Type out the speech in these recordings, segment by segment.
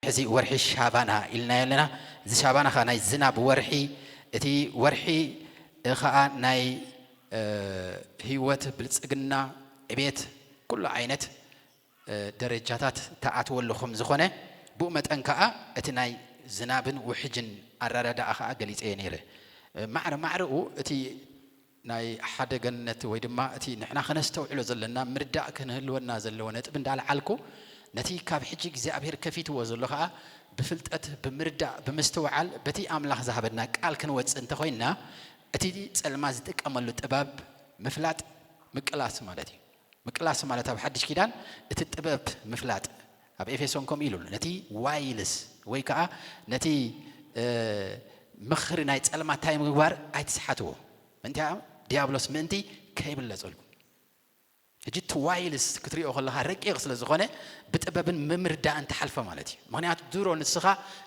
ሕዚ ወርሒ ሻባና ኢልናዮ ኣለና። እዚ ሻባና ኸዓ ናይ ዝናብ ወርሒ፣ እቲ ወርሒ ኸዓ ናይ፣ እ፣ ህይወት፣ ብልጽግና፣ ዕቤት፣ ኩሉ ዓይነት፣ እ፣ ደረጃታት ትኣትወሉ ከም ዝኾነ፣ ብኡ መጠን ከኣ እቲ ናይ ዝናብን ውሕጅን ኣረዳድኣ ከኣ ገሊጸዮ ነይረ። እ፣ ማዕረ ማዕረኡ እቲ ናይ ሓደ ገነት ወይ ድማ እቲ ንሕና ከነስተውዕሎ ዘለና ምርዳእ ክንህልወና ዘለዎ ነጥቢ እንዳልዓልኩ፣ ነቲ ካብ ሕጂ እግዚኣብሔር ከፊትዎ ዘሎ ከኣ ብፍልጠት፣ ብምርዳእ፣ ብምስትውዓል፣ በቲ ኣምላኽ ዝሃበና ቃል ክንወጽእ እንተኾይንና፣ እቲ ጸልማት ዝጥቀመሉ ጥበብ ምፍላጥ ምቅላስ ማለት እዩ። ምቅላስ ማለት ኣብ ሓድሽ ኪዳን እቲ ጥበብ ምፍላጥ፣ ኣብ ኤፌሶን ከምኡ ኢሉ ኣሎ። ነቲ ዋይልስ ወይ ከኣ ነቲ፣ እ፣ ምኽሪ ናይ ጸልማት እንታይ ምግባር ኣይትስሓትዎ። ምእንቲ ዲያብሎስ ምእንቲ ከይብለጸልኩም። ሕጂ እቲ ዋይልስ ክትሪኦ ከለኻ ረቂቕ ስለ ዝኾነ ብጥበብን ምምርዳእን ትሓልፎ ማለት እዩ። ምኽንያቱ ድሮ ንስኻ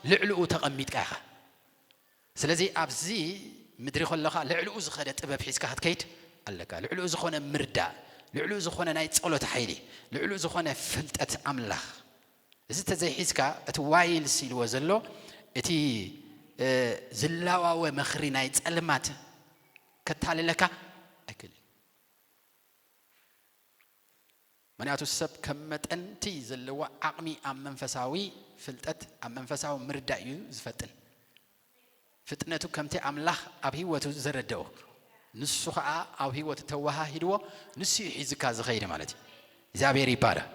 ልዕልኡ ተቐሚጥካ ኢኻ። ስለዚ ኣብዚ ምድሪ ከለኻ ልዕልኡ ዝኸደ ጥበብ ሒዝካ ክትከይድ ኣለካ። ልዕልኡ ዝኾነ ምርዳእ፣ ልዕልኡ ዝኾነ ናይ ጸሎት ሓይሊ፣ ልዕልኡ ዝኾነ ፍልጠት ኣምላኽ። እዚ ተዘይሒዝካ እቲ ዋይልስ ኢልዎ ዘሎ እቲ፣ እ፣ ዝላዋወ ምኽሪ ናይ ጸልማት ከታልለካ ኣይክእልን። ምኽንያቱ ሰብ ከም መጠን እቲ ዘለዎ ዓቕሚ ኣብ መንፈሳዊ ፍልጠት፣ ኣብ መንፈሳዊ ምርዳእ እዩ ዝፈጥን። ፍጥነቱ ከምቲ ኣምላኽ ኣብ ህይወቱ ዘረደኦ፣ ንሱ ኸዓ ኣብ ህይወቱ ተወሃሂድዎ፣ ንሱ እዩ ሒዝካ ዝኸይድ ማለት እዩ። እግዚኣብሔር ይባረኽ።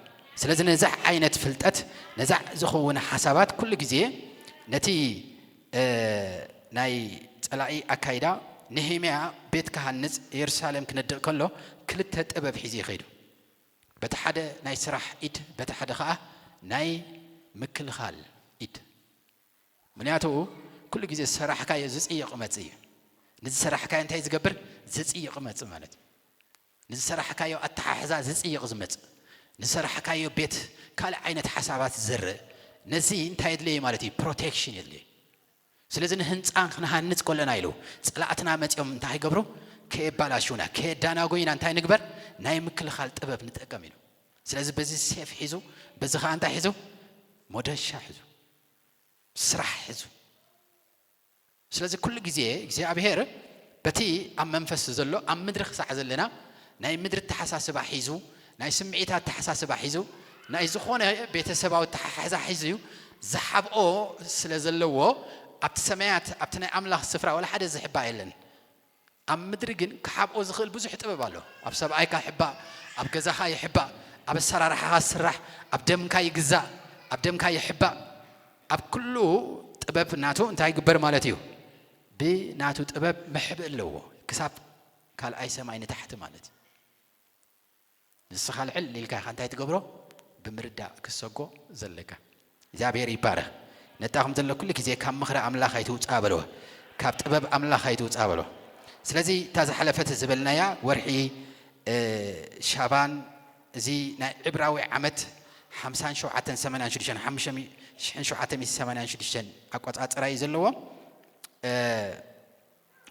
ስለዚ ነዛ ዓይነት ፍልጠት፣ ነዛ ዝኸውን ሓሳባት ኩሉ ግዜ ነቲ፣ እ፣ ናይ ጸላኢ ኣካይዳ፣ ነሄምያ ቤት ክሃንጽ፣ የሩሳሌም ክነድቕ ከሎ ክልተ ጥበብ ሒዙ ይኸይዱ። በቲ ሓደ ናይ ስራሕ ኢድ፣ በቲ ሓደ ኸዓ ናይ ምክልኻል ኢድ። ምኽንያቱ ኩሉ ግዜ ዝሰራሕካዮ ዝጽይቕ መጽእ እዩ። ንዝሰራሕካዮ እንታይ ዝገብር? ዝጽይቕ መጽእ ማለት እዩ። ንዝሰራሕካዮ ኣተሓሕዛ ዝጽይቕ ዝመጽእ፣ ንዝሰራሕካዮ ቤት ካልእ ዓይነት ሓሳባት ዝዘርእ፣ ነዚ እንታይ የድልየ ማለት እዩ? ፕሮቴክሽን የድልየ። ስለዚ ንህንጻ ክንሃንጽ ከለና ኢሉ ጸላእትና መጺኦም እንታይ ይገብሩ? ከየባላሹና፣ ከየዳናጉዩና እንታይ ንግበር? ናይ ምክልኻል ጥበብ ንጠቀም ኢሉ። ስለዚ በዚ ሴፍ ሒዙ፣ በዚ ኸኣ እንታይ ሒዙ? ሞደሻ ሒዙ፣ ስራሕ ሒዙ። ስለዚ ኩሉ ግዜ እግዚኣብሔር በቲ ኣብ መንፈስ ዘሎ፣ ኣብ ምድሪ ክሳዕ ዘለና ናይ ምድሪ ኣተሓሳስባ ሒዙ፣ ናይ ስምዒታት ኣተሓሳስባ ሒዙ፣ ናይ ዝኾነ ቤተሰባዊ ኣተሓሕዛ ሒዙ እዩ ዝሓብኦ ስለ ዘለዎ፣ ኣብቲ ሰማያት፣ ኣብቲ ናይ ኣምላኽ ስፍራ ዋላ ሓደ ዝሕባእ የለን። ኣብ ምድሪ ግን ክሓብኦ ዝኽእል ብዙሕ ጥበብ ኣሎ። ኣብ ሰብኣይካ ይሕባእ፣ ኣብ ገዛኻ ይሕባእ፣ ኣብ ኣሰራርሓኻ ዝስራሕ፣ ኣብ ደምካ ይግዛእ፣ ኣብ ደምካ ይሕባእ። ኣብ ኩሉ ጥበብ ናቱ እንታይ ይግበር ማለት እዩ? ብናቱ ጥበብ መሕብእ ኣለዎ። ክሳብ ካልኣይ ሰማይ ንታሕቲ ማለት እዩ። ንስኻ ልዕል ኢልካ ኢኻ እንታይ ትገብሮ? ብምርዳእ ክትሰጎ ዘለካ። እግዚኣብሔር ይባረኽ። ነጣኹም ዘሎ ኩሉ ግዜ ካብ ምኽሪ ኣምላኽ ኣይትውጻእ በልዎ። ካብ ጥበብ ኣምላኽ ኣይትውጻእ በልዎ። ስለዚ እታ ዝሓለፈት ዝበልናያ ወርሒ፣ እ፣ ሻባን፣ እዚ ናይ ዕብራዊ ዓመት ሓምሳን ሸውዓተን ሰማንያን ሽዱሽተን፣ ሓሙሽተ ሚ-፣ ሽሕን ሸውዓተ ሚእቲ ሰማንያን ሽዱሽተን ኣቆጻጽራ እዩ ዘለዎ። እ፣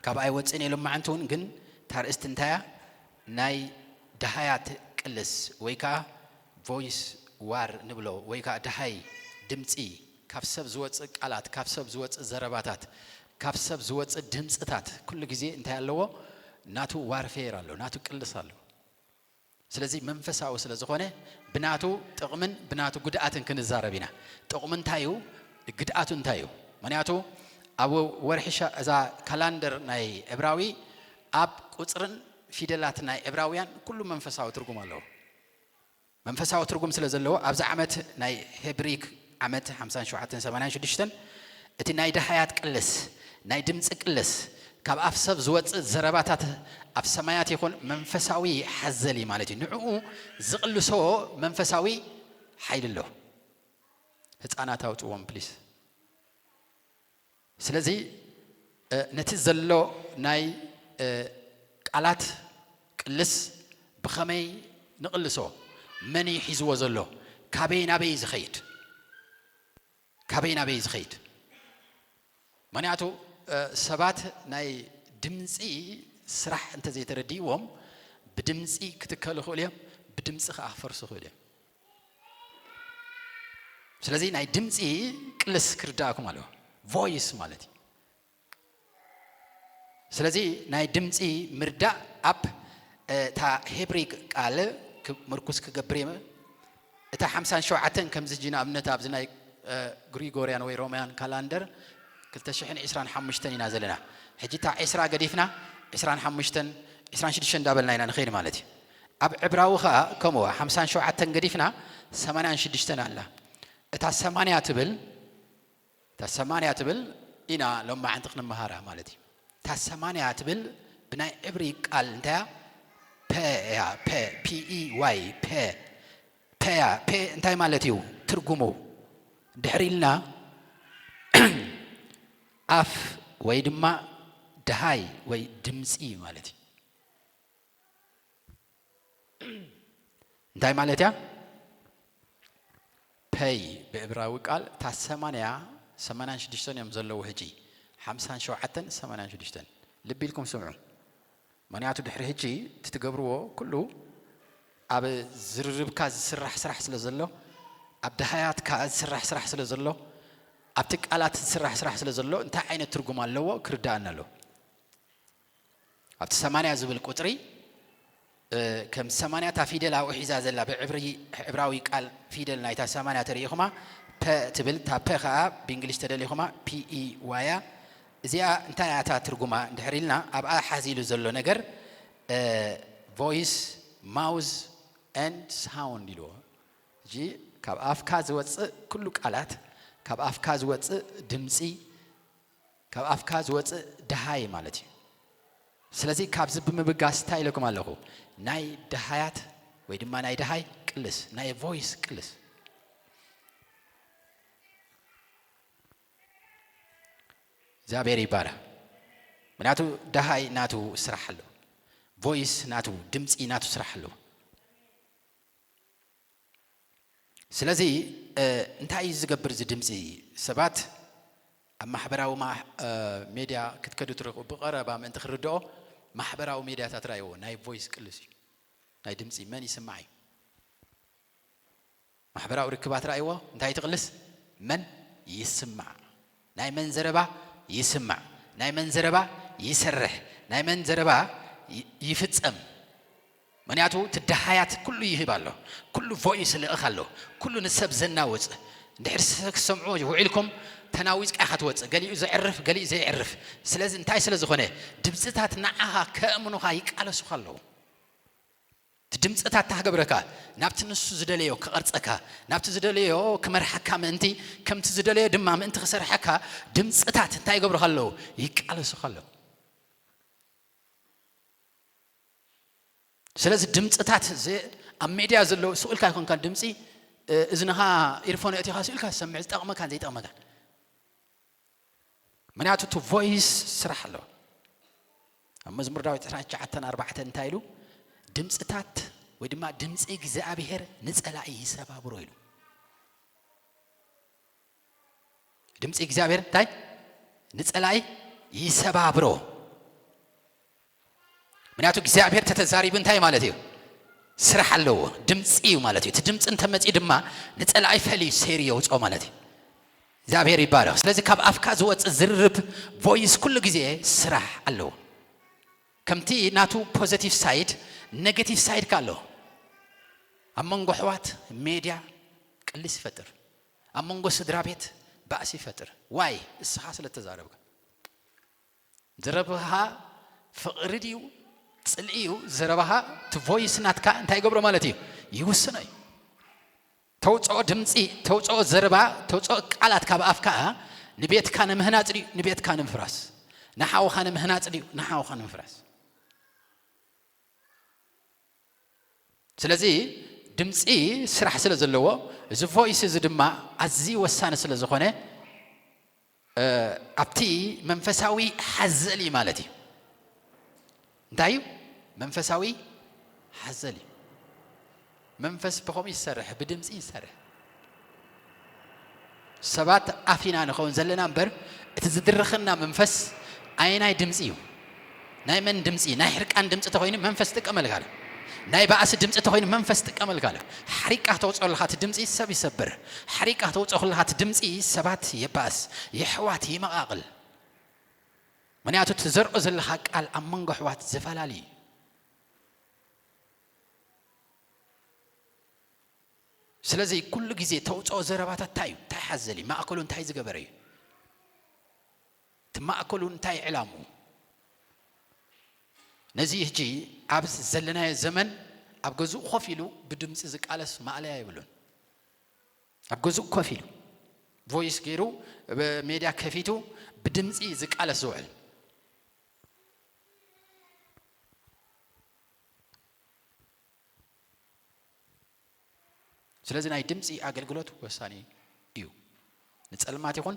ካብኣ ኣይወፅእን እየ ሎማዓንቲ እውን፣ ግን እታ ርእስቲ እንታያ? ናይ ደሃያት ቅልስ ወይ ከዓ ቮይስ ዋር ንብሎ ወይ ከዓ ደሃይ ድምፂ፣ ካብ ሰብ ዝወፅእ ቃላት፣ ካብ ሰብ ዝወፅእ ዘረባታት፣ ካብ ሰብ ዝወፅእ ድምፅታት ኩሉ ግዜ እንታይ ኣለዎ? ናቱ ዋርፌር ኣሎ፣ ናቱ ቅልስ ኣሎ። ስለዚ መንፈሳዊ ስለ ዝኾነ ብናቱ ጥቕምን ብናቱ ጉድኣትን ክንዛረብ ኢና። ጥቕሙ እንታይ እዩ? ግድኣቱ እንታይ እዩ? ምኽንያቱ ኣብ ወርሒ ሻ-፣ እዛ ካላንደር ናይ ዕብራዊ ኣብ ቁጽርን ፊደላት ናይ ዕብራውያን ኩሉ መንፈሳዊ ትርጉም ኣለዎ። መንፈሳዊ ትርጉም ስለ ዘለዎ ኣብዚ ዓመት ናይ ሄብሪክ ዓመት ሓምሳን ሸውዓተን ሰማንያን ሽዱሽተን እቲ ናይ ደሃያት ቅልስ፣ ናይ ድምፂ ቅልስ፣ ካብ ኣፍ ሰብ ዝወፅእ ዘረባታት ኣብ ሰማያት ይኹን መንፈሳዊ ሓዘል እዩ ማለት እዩ። ንዕኡ ዝቕልሶ መንፈሳዊ ሓይሊ ኣሎ። ህፃናት ኣውፅዎም ፕሊስ። ስለዚ፣ እ፣ ነቲ ዘሎ ናይ፣ እ፣ ቃላት ቅልስ ብኸመይ ንቕልሶ? መን እዩ ሒዝዎ ዘሎ? ካበይ ናበይ እዩ ዝኸይድ? ካበይ ናበይ ዝኸይድ? ምኽንያቱ ሰባት ናይ ድምፂ ስራሕ እንተዘይተረዲእዎም ብድምፂ ክትከሉ ይኽእሉ እዮም፣ ብድምፂ ከዓ ክፈርሱ ይኽእሉ እዮም። ስለዚ ናይ ድምፂ ቅልስ ክርዳእኩም ኣለዎ። ቮይስ ማለት እዩ። ስለዚ ናይ ድምፂ ምርዳእ ኣብ እታ ሄብሪ ቃል ምርኩስ ክገብር እየ። እታ ሓምሳን ሸውዓተን ከምዚ ሕጂ ንኣብነት ኣብዚ ናይ ግሪጎርያን ወይ ሮማያን ካላንደር ክልተ ሽሕን ዕስራን ሓሙሽተን ኢና ዘለና። ሕጂ እታ ዕስራ ገዲፍና ዕስራን ሓሙሽተን ዕስራን ሽዱሽተን እንዳበልና ኢና ንኸይድ ማለት እዩ። ኣብ ዕብራዊ ኸዓ ከምኡ ሓምሳን ሸውዓተን ገዲፍና ሰማንያን ሽዱሽተን ኣላ። እታ ሰማንያ ትብል እታ ሰማንያ ትብል ኢና ሎማዓንቲ ክንመሃራ ማለት እዩ። እታ ሰማንያ ትብል ብናይ ዕብሪ ቃል እንታይ እያ? ፐ እያ። ፐ፣ ፒ ኢ ዋይ፣ ፐ፣ ፐ እያ። ፐ እንታይ ማለት እዩ? ትርጉሙ ድሕሪ ኢልና ኣፍ ወይ ድማ ደሃይ ወይ ድምፂ ማለት እዩ። እንታይ ማለት እያ? ፐይ ብዕብራዊ ቃል እታ ሰማንያ ሰማንያን ሽዱሽተን እዮም ዘለዉ። ሕጂ ሓምሳን ሸውዓተን ሰማንያን ሽዱሽተን ልቢ ኢልኩም ስምዑ። ምኽንያቱ ድሕሪ ሕጂ እቲ ትገብርዎ ኩሉ ኣብ ዝርርብካ ዝስራሕ ስራሕ ስለ ዘሎ፣ ኣብ ደሃያትካ ዝስራሕ ስራሕ ስለ ዘሎ፣ ኣብቲ ቃላት ዝስራሕ ስራሕ ስለ ዘሎ እንታይ ዓይነት ትርጉም ኣለዎ ክርዳኣና ኣለዎ። ኣብቲ ሰማንያ ዝብል ቁፅሪ ከም ሰማንያ እታ ፊደል ኣብኡ ሒዛ ዘላ ብዕብራዊ ቃል ፊደል ናይታ ሰማንያ ተሪኢኹማ ፐ ትብል። እታ ፐ ከዓ ብእንግሊሽ ተደሊኹማ ፒ ኢ ዋይ እያ። እዚኣ እንታይ እያ እታ ትርጉማ እንድሕር ኢልና ኣብኣ ሓዚ ኢሉ ዘሎ ነገር ቮይስ ማውዝ ኤንድ ሳውንድ ኢልዎ። እዚ ካብ ኣፍካ ዝወፅእ ኩሉ ቃላት ካብ ኣፍካ ዝወፅእ ድምፂ ካብ ኣፍካ ዝወፅእ ደሃይ ማለት እዩ። ስለዚ ካብዚ ብምብጋስ እንታይ ኢለኩም ኣለኹ? ናይ ደሃያት ወይ ድማ ናይ ደሃይ ቅልስ፣ ናይ ቮይስ ቅልስ። እግዚኣብሔር ይባረክ። ምክንያቱ ደሃይ ናቱ ስራሕ ኣለዎ። ቮይስ ናቱ፣ ድምፂ ናቱ ስራሕ ኣለዎ። ስለዚ እንታይ እዩ ዝገብር? እዚ ድምፂ ሰባት ኣብ ማሕበራዊ ሜድያ ክትከዱ ትረኽቡ። ብቐረባ ምእንቲ ክርድኦ ማሕበራዊ ሜድያታት ራእይዎ ናይ ቮይስ ቅልስ እዩ። ናይ ድምፂ መን ይስማዕ እዩ። ማሕበራዊ ርክባት ራእይዎ እንታይ ትቕልስ? መን ይስማዕ? ናይ መን ዘረባ ይስማዕ? ናይ መን ዘረባ ይሰርሕ? ናይ መን ዘረባ ይፍፀም? ምክንያቱ ትደሃያት ኩሉ ይህብ ኣሎ። ኩሉ ቮይስ ልእኽ ኣሎ። ኩሉ ንሰብ ዘናውፅ። እንድሕር ክሰምዑ ውዒልኩም ተናዊፅካ ኢኻ ትወፅእ። ገሊኡ ዘዕርፍ፣ ገሊኡ ዘየዕርፍ። ስለዚ እንታይ ስለ ዝኾነ ድምፅታት ንዓኻ ከእምኑኻ ይቃለሱኻ ኣለዉ። እቲ ድምፅታት ታህገብረካ ናብቲ ንሱ ዝደለዮ ክቐርፀካ ናብቲ ዝደለዮ ክመርሓካ ምእንቲ ከምቲ ዝደለዮ ድማ ምእንቲ ክሰርሐካ ድምፅታት እንታይ ይገብሩኻ ኣለዉ? ይቃለሱኻ ኣለዉ። ስለዚ ድምፅታት ኣብ ሜድያ ዘለዉ ስቕ ኢልካ ይኮንካ ድምፂ እዝንኻ ኢርፎን ኣእቲኻ ስቕ ኢልካ ዝሰምዕ ዝጠቕመካን ዘይጠቕመካን። ምክንያቱ እቲ ቮይስ ስራሕ ኣለዎ። ኣብ መዝሙር ዳዊት ዕስራን ትሽዓተን ኣርባዕተ እንታይ ኢሉ? ድምፅታት ወይ ድማ ድምፂ እግዚኣብሔር ንፀላኢ ይሰባብሮ ኢሉ። ድምፂ እግዚኣብሔር እንታይ ንፀላኢ ይሰባብሮ። ምክንያቱ እግዚኣብሔር ተተዛሪቡ እንታይ ማለት እዩ? ስራሕ ኣለዎ። ድምፂ እዩ ማለት እዩ። እቲ ድምፂ እንተመፂ ድማ ንፀላኢ ፈልዩ ሰይሩ የውፅኦ ማለት እዩ። እግዚኣብሔር ይባረኽ። ስለዚ ካብ ኣፍካ ዝወፅእ ዝርርብ ቮይስ ኩሉ ግዜ ስራሕ ኣለዎ። ከምቲ ናቱ ፖዘቲቭ ሳይድ ኔጌቲቭ ሳይድ ካ ኣለዎ። ኣብ መንጎ ኣሕዋት ሜድያ ቅልስ ይፈጥር። ኣብ መንጎ ስድራ ቤት ባእሲ ይፈጥር። ዋይ እስኻ ስለ ተዛረብካ ዘረባኻ ፍቕሪ ድዩ ፅልኢ እዩ? ዘረባኻ እቲ ቮይስ ናትካ እንታይ ይገብሮ ማለት እዩ? ይውስኖ እዩ። ተውፅኦ ድምፂ፣ ተውፅኦ ዘረባ፣ ተውፅኦ ቃላት ካብ ኣፍካ ንቤትካ ንምህናፅ ድዩ ንቤትካ ንምፍራስ? ንሓውኻ ንምህናፅ ድዩ ንሓውኻ ንምፍራስ? ስለዚ ድምፂ ስራሕ ስለ ዘለዎ እዚ ቮይስ እዚ ድማ ኣዝዩ ወሳኒ ስለ ዝኾነ ኣብቲ መንፈሳዊ ሓዘል እዩ ማለት እዩ። እንታይ እዩ? መንፈሳዊ ሓዘል እዩ። መንፈስ ብኸምኡ ይሰርሕ፣ ብድምፂ ይሰርሕ። ሰባት ኣፍ ኢና ንኸውን ዘለና እምበር፣ እቲ ዝድርኸና መንፈስ ኣየናይ ድምፂ እዩ? ናይ መን ድምፂ? ናይ ሕርቃን ድምፂ ተኾይኑ መንፈስ ጥቀመልካ ኣሎ። ናይ ባእሲ ድምፂ ተኾይኑ መንፈስ ጥቀመልካ ኣሎ። ሓሪቃ ተውፅኦ ኣለኻ እቲ ድምፂ ሰብ ይሰብር። ሓሪቃ ተውፅኦ ከለኻ እቲ ድምፂ ሰባት የባእስ፣ የሕዋት ይመቓቕል። ምክንያቱ ትዘርኦ ዘለኻ ቃል ኣብ መንጎ ኣሕዋት ዘፈላሊ እዩ። ስለዚ ኩሉ ግዜ ተውፅኦ ዘረባታት እንታይ እዩ? እንታይ ሓዘል እዩ? ማእከሉ እንታይ ዝገበረ እዩ? እቲ ማእከሉ እንታይ ዕላምኡ? ነዚ ሕጂ ኣብ ዘለናዮ ዘመን ኣብ ገዝኡ ኮፍ ኢሉ ብድምፂ ዝቃለስ ማእለያ የብሉን። ኣብ ገዝኡ ኮፍ ኢሉ ቮይስ ገይሩ ብሜድያ ከፊቱ ብድምፂ ዝቃለስ ዝውዕል። ስለዚ ናይ ድምፂ ኣገልግሎት ወሳኒ እዩ። ንጸልማት ይኹን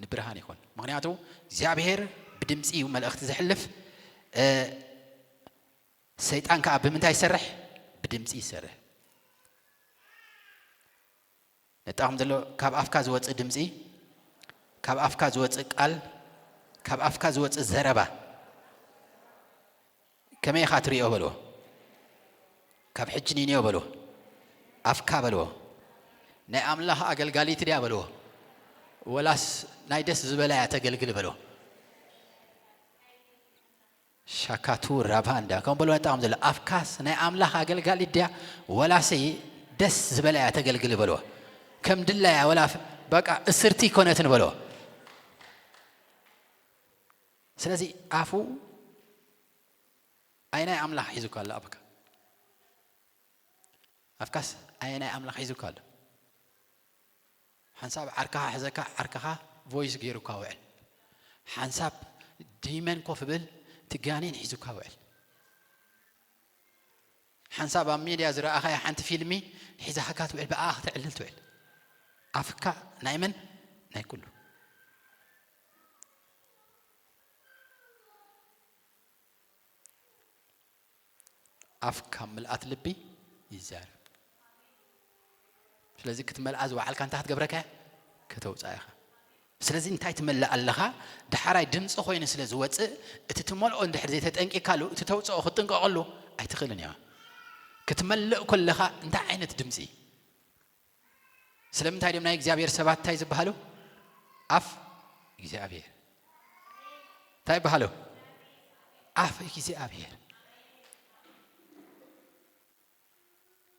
ንብርሃን ይኹን። ምኽንያቱ እግዚኣብሔር ብድምፂ እዩ መልእኽቲ ዘሕልፍ። እ፣ ሰይጣን ከዓ ብምንታይ ይሰርሕ? ብድምፂ ይሰርሕ። ነጣኹም ዘሎ ካብ ኣፍካ ዝወፅእ ድምፂ፣ ካብ ኣፍካ ዝወፅእ ቃል፣ ካብ ኣፍካ ዝወፅእ ዘረባ ከመይ ኢኻ ትሪኦ በልዎ። ካብ ሕጂ ንንዮ በልዎ። ኣፍካ በልዎ። ናይ ኣምላኽ ኣገልጋሊት ድያ በልዎ። ወላስ ናይ ደስ ዝበላ እያ ተገልግል በልዎ። ሻካቱ ራባንዳ ከም በልዎ ነጣኹም ዘሎ ኣፍካስ ናይ ኣምላኽ ኣገልጋሊት ድያ ወላሲ ደስ ዝበላ እያ ተገልግል በልዎ። ከም ድላያ ወላ በቃ እስርቲ ይኮነትን በልዎ። ስለዚ ኣፉ ኣይናይ ኣምላኽ ሒዙካ ኣሎ ኣፍካ? ኣፍካስ ኣየናይ ኣምላኽ ሒዙካ ኣሎ? ሓንሳብ ዓርካኻ ሕዘካ፣ ዓርካኻ ቮይስ ገይሩካ ውዕል። ሓንሳብ ዲመን ኮፍ ብል፣ እቲ ጋኔን ሒዙካ ውዕል። ሓንሳብ ኣብ ሚድያ ዝረኣኻያ ሓንቲ ፊልሚ ሒዛካ ትውዕል፣ ብኣኣ ክትዕልል ትውዕል። ኣፍካ ናይ መን? ናይ ኩሉ። ኣፍ ካብ ምልኣት ልቢ ይዛረብ። ስለዚ ክትመልኣ ዝወዓልካ እንታይ ክትገብረካ እያ? ከተውፅኣ ኢኻ። ስለዚ እንታይ ትመልእ ኣለኻ? ዳሕራይ ድምፂ ኮይኑ ስለ ዝወፅእ፣ እቲ ትመልኦ እንድሕር ዘይተጠንቂካሉ፣ እቲ ተውፅኦ ክትጥንቀቐሉ ኣይትኽእልን ኢኻ። ክትመልእ ከለኻ እንታይ ዓይነት ድምፂ? ስለምንታይ ድዮም ናይ እግዚኣብሔር ሰባት እንታይ ዝበሃሉ? ኣፍ እግዚኣብሔር። እንታይ ይበሃሉ? ኣፍ እግዚኣብሔር።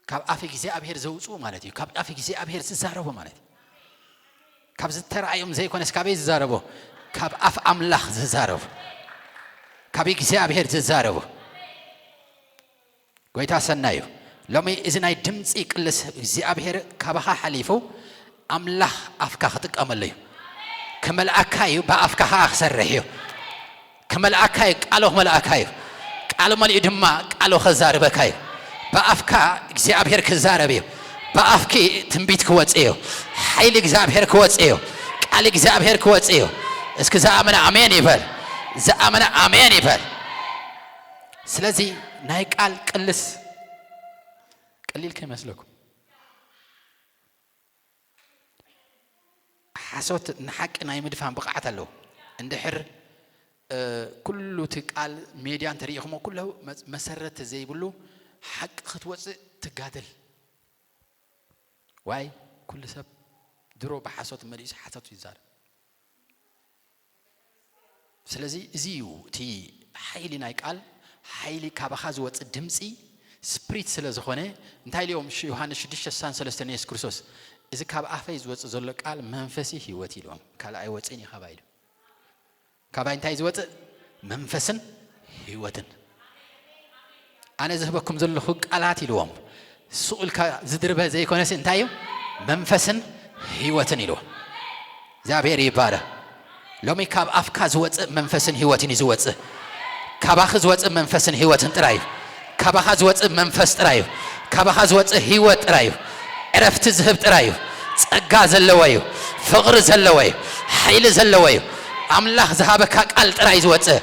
ካብ ኣፍ እግዚኣብሔር ዘውፅኡ ማለት እዩ። ካብ ኣፍ እግዚኣብሔር ዝዛረቡ ማለት እዩ። ካብ ዝተረኣዮም ዘይኮነስ ካበይ ዝዛረቡ? ካብ ኣፍ ኣምላኽ ዝዛረቡ። ካብ እግዚኣብሔር ዝዛረቡ። ጎይታ ሰናይ እዩ። ሎሚ እዚ ናይ ድምፂ ቅልስ እግዚኣብሔር ካባኻ ሓሊፉ ኣምላኽ ኣፍካ ክጥቀመሉ እዩ። ክመልኣካ እዩ፣ ብኣፍካ ኸዓ ክሰርሕ እዩ። ክመልኣካ እዩ፣ ቃሉ ክመልኣካ እዩ። ቃሉ መሊኡ ድማ ቃሉ ከዛርበካ እዩ። ብኣፍካ እግዚኣብሔር ክዛረብ እዩ። ብኣፍኪ ትንቢት ክወፅእ እዩ። ሓይሊ እግዚኣብሔር ክወፅእ እዩ። ቃል እግዚኣብሔር ክወፅእ እዩ። እስኪ ዝኣመነ ኣሜን ይበል። ዝኣመነ ኣሜን ይበል። ስለዚ ናይ ቃል ቅልስ ቀሊል ከይመስለኩም። ሓሶት ንሓቂ ናይ ምድፋን ብቕዓት ኣለዎ። እንድሕር፣ እ፣ ኩሉ እቲ ቃል ሜድያ እንተሪኢኹሞ ኩሉ መ-፣ መሰረት ዘይብሉ ሓቂ ክትወፅእ ትጋደል። ዋይ፣ ኩሉ ሰብ ድሮ ብሓሶት መሊኡስ ሓሶት ይዛረብ። ስለዚ እዚ እዩ እቲ ሓይሊ ናይ ቃል፣ ሓይሊ ካባኻ ዝወፅእ ድምፂ ስፕሪት ስለ ዝኾነ፣ እንታይ ኢልዎም ሽ-፣ ዮሃንስ ሽዱሽተ ስሳን ሰለስተን ንየሱስ ክርስቶስ፣ "እዚ ካብ ኣፈይ ዝወፅእ ዘሎ ቃል መንፈሲ ህይወት" ኢልዎም፣ "ካልእ ኣይወፅእን እዩ ካባይ" ኢሉ። ካባይ እንታይ ዝወፅእ? መንፈስን ህይወትን። ኣነ ዝህበኩም ዘለኹ ቃላት ኢልዎም። ስቕ ኢልካ ዝድርበ ዘይኮነሲ እንታይ እዩ? መንፈስን ህይወትን ኢልዎም። እግዚኣብሔር ይባረክ። ሎሚ ካብ ኣፍካ ዝወፅእ መንፈስን ህይወትን እዩ ዝወፅእ። ካባኺ ዝወፅእ መንፈስን ህይወትን ጥራይ እዩ። ካባኻ ዝወፅእ መንፈስ ጥራይ እዩ። ካባኻ ዝወፅእ ህይወት ጥራይ እዩ። ዕረፍቲ ዝህብ ጥራይ እዩ። ጸጋ ዘለዎ እዩ። ፍቕሪ ዘለዎ እዩ። ሓይሊ ዘለዎ እዩ። ኣምላኽ ዝሃበካ ቃል ጥራይ እዩ ዝወፅእ።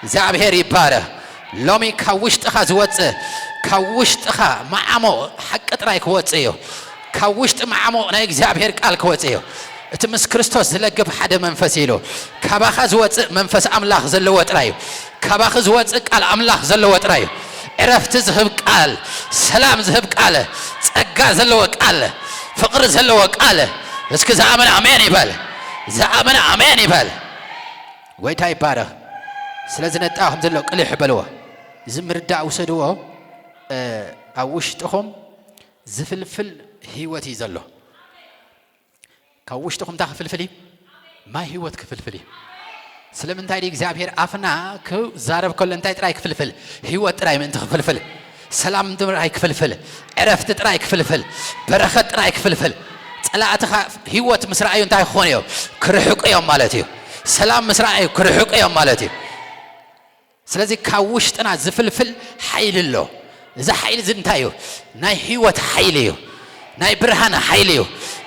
እግዚኣብሔር ይባረኽ። ሎሚ ካብ ውሽጥኻ ዝወፅእ፣ ካብ ውሽጥኻ መዓሞ ሓቂ ጥራይ ክወፅእ እዩ። ካብ ውሽጢ መዓሞ ናይ እግዚኣብሔር ቃል ክወፅእ እዩ። እቲ ምስ ክርስቶስ ዝለግብ ሓደ መንፈስ ኢሉ። ካባኻ ዝወፅእ መንፈስ ኣምላኽ ዘለዎ ጥራይ እዩ። ካባኺ ዝወፅእ ቃል ኣምላኽ ዘለዎ ጥራይ እዩ። ዕረፍቲ ዝህብ ቃል፣ ሰላም ዝህብ ቃል፣ ጸጋ ዘለዎ ቃል፣ ፍቕሪ ዘለዎ ቃል። እስኪ ዝኣመነ ኣሜን ይበል። ዝኣመነ ኣሜን ይበል። ጎይታ ይባረኽ። ስለዚ ነጣ ከም ዘሎ ቅልሕ በልዎ። እዚ ምርዳእ ውሰድዎ። እ፣ ኣብ ውሽጥኹም ዝፍልፍል ህይወት እዩ ዘሎ። ካብ ውሽጥኹም እንታይ ክፍልፍል እዩ? ማይ ህይወት ክፍልፍል እዩ። ስለምንታይ ድዩ እግዚኣብሔር ኣፍና ክዛረብ ከሎ እንታይ ጥራይ ክፍልፍል? ህይወት ጥራይ ምእንቲ ክፍልፍል፣ ሰላም ጥራይ ክፍልፍል፣ ዕረፍቲ ጥራይ ክፍልፍል፣ በረኸት ጥራይ ክፍልፍል። ጸላእትኻ ህይወት ምስ ረኣዩ እንታይ ክኾኑ እዮም? ክርሕቁ እዮም ማለት እዩ። ሰላም ምስ ረኣዩ ክርሕቁ እዮም ማለት እዩ። ስለዚ ካብ ውሽጥና ዝፍልፍል ሓይሊ ኣሎ። እዚ ሓይሊ እዚ እንታይ እዩ? ናይ ህይወት ሓይሊ እዩ። ናይ ብርሃን ሓይሊ እዩ።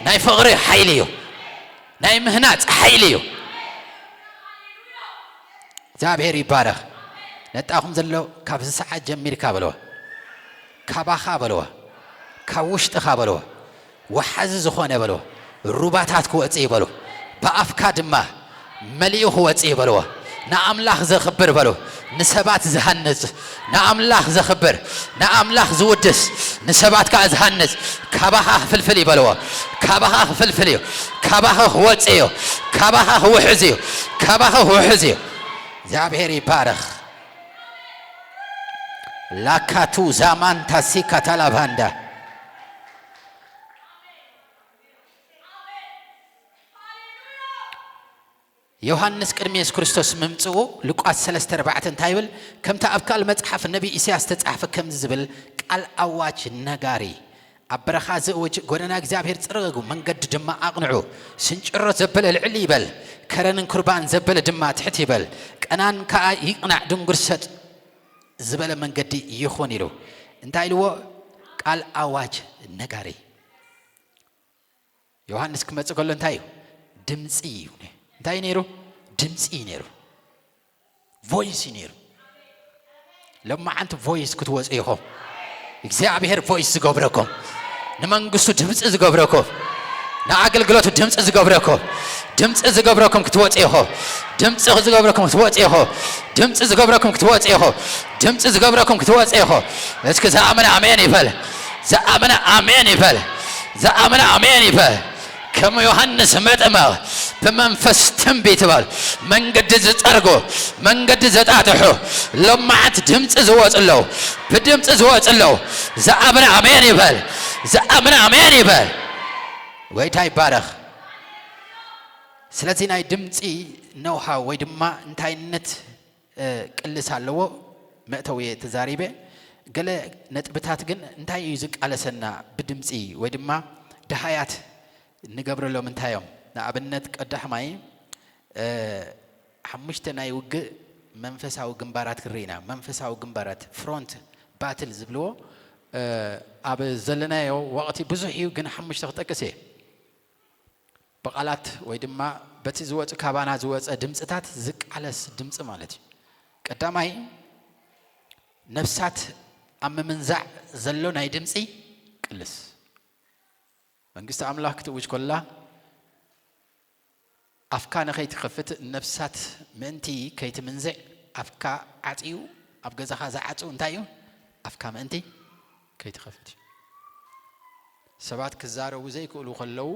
ናይ ፍቕሪ ሓይሊ እዩ። ናይ ምህናጽ ሓይሊ እዩ። እግዚኣብሔር ይባረኽ። ነጣኹም ዘሎ ካብዚ ሰዓት ጀሚርካ በልዎ። ካባኻ በልዎ። ካብ ውሽጥኻ በልዎ። ወሓዚ ዝኾነ በልዎ። ሩባታት ክወጽእ እዩ በልዎ። ብኣፍካ ድማ መሊኡ ክወጽእ እዩ በልዎ። ንኣምላኽ ዘኽብር በልዎ። ንሰባት ዝሃንጽ፣ ንኣምላኽ ዘኽብር፣ ንኣምላኽ ዝውድስ፣ ንሰባት ከኣ ዝሃንጽ ካባኻ ክፍልፍል እዩ በልዎ። ካባኻ ክፍልፍል እዩ። ካባኻ ክወጽእ እዩ። ካባኻ ክውሕዝ እዩ። ካባኻ ክውሕዝ እዩ። እግዚኣብሔር ይባረኽ። ላካቱ ዛማን ታሲካ ታላባንዳ። ዮሃንስ ቅድሚ የሱስ ክርስቶስ ምምጽኡ ሉቃስ ሰለስተ ኣርባዕተ እንታይ ይብል? ከምቲ ኣብ ካልእ መጽሓፍ ነቢ ኢሳያስ ዝተጻሕፈ ከምዚ ዝብል ቃል ኣዋጅ ነጋሪ፣ ኣብ በረኻ ዝእውጅ፣ ጎደና እግዚኣብሔር ጽረጉ፣ መንገዲ ድማ ኣቕንዑ፣ ስንጭሮ ዘበለ ልዕል ይበል፣ ከረንን ኩርባን ዘበለ ድማ ትሕት ይበል፣ ቀናን ከኣ ይቕናዕ፣ ድንጉር ሰጥ ዝበለ መንገዲ ይኹን ኢሉ። እንታይ ኢልዎ? ቃል ኣዋጅ ነጋሪ። ዮሃንስ ክመጽእ ከሎ እንታይ እዩ? ድምጺ እዩ። እንታይ እዩ ነይሩ? ድምጺ እዩ ነይሩ። ቮይስ እዩ ነይሩ። ሎማዓንቲ ቮይስ ክትወፁ ኢኹም። እግዚኣብሔር ቮይስ ዝገብረኩም፣ ንመንግስቱ ድምፂ ዝገብረኩም፣ ንኣገልግሎቱ ድምፂ ዝገብረኩም፣ ድምፂ ዝገብረኩም ክትወፁ ኢኹም። ድምፂ ዝገብረኩም ክትወፁ ኢኹም። ድምፂ ዝገብረኩም ክትወፁ ኢኹም። ድምፂ ዝገብረኩም ክትወፁ ኢኹም። እስኪ ዝኣመነ ኣሜን ይበል። ዝኣመነ ኣሜን ይበል። ዝኣመነ ኣሜን ይበል። ከም ዮሃንስ መጥምቕ ብመንፈስ ትንቢት በል። መንገዲ ዝጸርጉ፣ መንገዲ ዘጣጥሑ፣ ሎማዓት ድምፂ ዝወፁ ኣለዉ። ብድምፂ ዝወፁ ኣለዉ። ዝኣመነ ኣሜን ይበል። ዝኣመነ ኣሜን ይበል። ጎይታ ይባረኽ። ስለዚ ናይ ድምፂ ኖውሃው ወይ ድማ እንታይነት፣ እ፣ ቅልስ ኣለዎ። መእተዊ እየ ተዛሪበ። ገለ ነጥብታት ግን እንታይ እዩ ዝቃለሰና ብድምፂ ወይ ድማ ደሃያት ንገብረሎም እንታይ እዮም? ንኣብነት ቀዳሕማይ፣ እ፣ ሓሙሽተ ናይ ውግእ መንፈሳዊ ግንባራት ክርኢ ኢና። መንፈሳዊ ግንባራት፣ ፍሮንት ባትል ዝብልዎ፣ እ፣ ኣብ ዘለናዮ ወቕቲ ብዙሕ እዩ፣ ግን ሓሙሽተ ክጠቅስ እየ። ብቓላት ወይ ድማ በቲ ዝወጽእ፣ ካባና ዝወጸ ድምጽታት ዝቃለስ ድምጺ ማለት እዩ። ቀዳማይ፣ ነፍሳት ኣብ ምምንዛዕ ዘሎ ናይ ድምጺ ቅልስ። መንግስቲ ኣምላኽ ክትእውጅ ከላ፣ ኣፍካ ንኸይትኸፍት፣ ነፍሳት ምእንቲ ከይትምንዝዕ፣ ኣፍካ ዓጽዩ፣ ኣብ ገዛኻ ዝዓጹ እንታይ እዩ? ኣፍካ ምእንቲ ከይትኸፍት እዩ። ሰባት ክዛረቡ ዘይክእሉ ከለዉ፣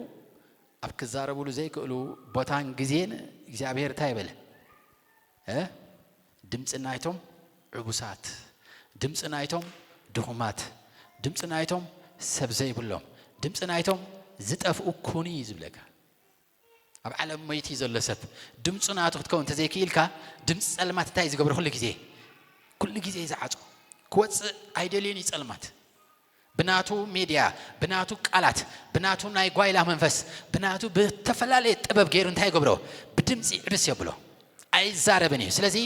ኣብ ክዛረቡሉ ዘይክእሉ ቦታን ግዜን እግዚኣብሔር እንታይ በለ? እ? ድምፂ ናይቶም ዕቡሳት፣ ድምፂ ናይቶም ድኹማት፣ ድምፂ ናይቶም ሰብ ዘይብሎም፣ ድምፂ ናይቶም ዝጠፍኡ ኩኑ እዩ ዝብለካ። ኣብ ዓለም ሞይቲ ዘሎ ሰብ ድምፁ ናቱ ክትከውን እንተዘይክኢልካ፣ ድምፂ ጸልማት እንታይ እዩ ዝገብሮ? ኩሉ ግዜ፣ ኩሉ ግዜ እዩ ዝዓጾ። ክወፅእ ኣይደልዩን እዩ ጸልማት። ብናቱ ሜድያ፣ ብናቱ ቃላት፣ ብናቱ ናይ ጓይላ መንፈስ፣ ብናቱ ብተፈላለየ ጥበብ ገይሩ እንታይ ይገብሮ? ብድምፂ ዕብስ የብሎ። ኣይዛረብን እዩ። ስለዚ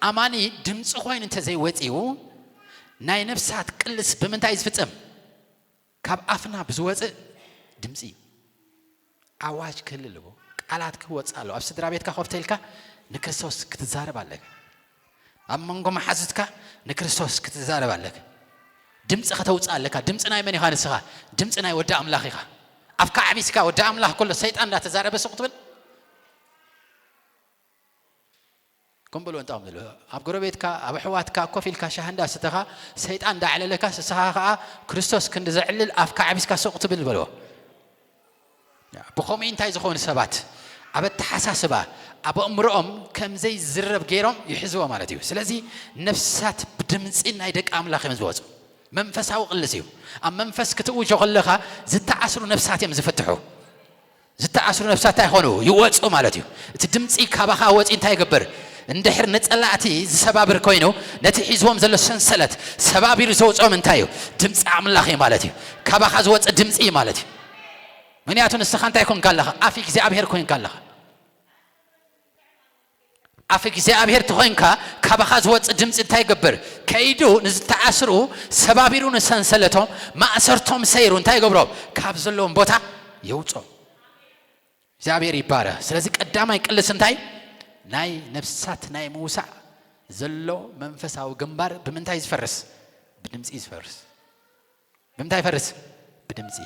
ኣማኒ ድምፂ ኮይኑ እንተዘይወፂኡ፣ ናይ ነፍሳት ቅልስ ብምንታይ እዩ ዝፍጸም? ካብ ኣፍና ብዝወፅእ ድምፂ ኣዋጅ ክህሉ ኣለዎ። ቃላት ክወፅእ ኣለዎ። ኣብ ስድራ ቤትካ ኮፍ ተልካ ንክርስቶስ ክትዛረብ ኣለካ። ኣብ መንጎ መሓዙትካ ንክርስቶስ ክትዛረብ ኣለካ። ድምፂ ከተውፅእ ኣለካ። ድምፂ ናይ መን ኢኻ ንስኻ? ድምፂ ናይ ወዲ ኣምላኽ ኢኻ። ኣፍካ ዓቢስካ ወዲ ኣምላኽ ከሎ ሰይጣን እንዳተዛረበ ስቕ ትብል? ከም በሎ እንጣም ዘሎ ኣብ ጎረቤትካ ኣብ ኣሕዋትካ ኮፍ ኢልካ ሻሂ እንዳስተኻ ሰይጣን እንዳዕለለካ ንስኻ ከዓ ክርስቶስ ክንዲ ዘዕልል ኣፍካ ዓቢስካ ስቕ ትብል በሎ። ብኸምኡ እንታይ ዝኾኑ ሰባት ኣብ ኣተሓሳስባ ኣብ ኣእምሮኦም ከም ዘይዝረብ ገይሮም ይሕዝዎ ማለት እዩ። ስለዚ ነፍሳት ብድምፂ ናይ ደቂ ኣምላኽ እዮም ዝወፁ። መንፈሳዊ ቅልስ እዩ። ኣብ መንፈስ ክትእውጆ ከለኻ ዝተኣስሩ ነፍሳት እዮም ዝፍትሑ። ዝተኣስሩ ነፍሳት እንታይ ይኾኑ? ይወፁ ማለት እዩ። እቲ ድምፂ ካባኻ ወፂ እንታይ ይገብር? እንድሕር ንፀላእቲ ዝሰባብር ኮይኑ ነቲ ሒዝዎም ዘሎ ሰንሰለት ሰባቢሩ ዘውፅኦም እንታይ እዩ? ድምፂ ኣምላኽ እዩ ማለት እዩ። ካባኻ ዝወፅእ ድምፂ እዩ ማለት እዩ። ምክንያቱ ንስኻ እንታይ ኮንካ ኣለኻ? ኣፍ እግዚኣብሔር ኮንካ ኣለኻ። ኣፍ እግዚኣብሔር ተኾይንካ ካባኻ ዝወፅእ ድምፂ እንታይ ይገብር? ከይዱ ንዝተኣስሩ ሰባቢሩ ንሰንሰለቶም ማእሰርቶም ሰይሩ እንታይ ይገብሮም? ካብ ዘለዎም ቦታ የውፅኦም። እግዚኣብሔር ይባረኽ። ስለዚ ቀዳማይ ቅልስ እንታይ? ናይ ነፍሳት ናይ ምውሳእ ዘሎ መንፈሳዊ ግንባር ብምንታይ ዝፈርስ? ብድምፂ ዝፈርስ። ብምንታይ ይፈርስ? ብድምፂ።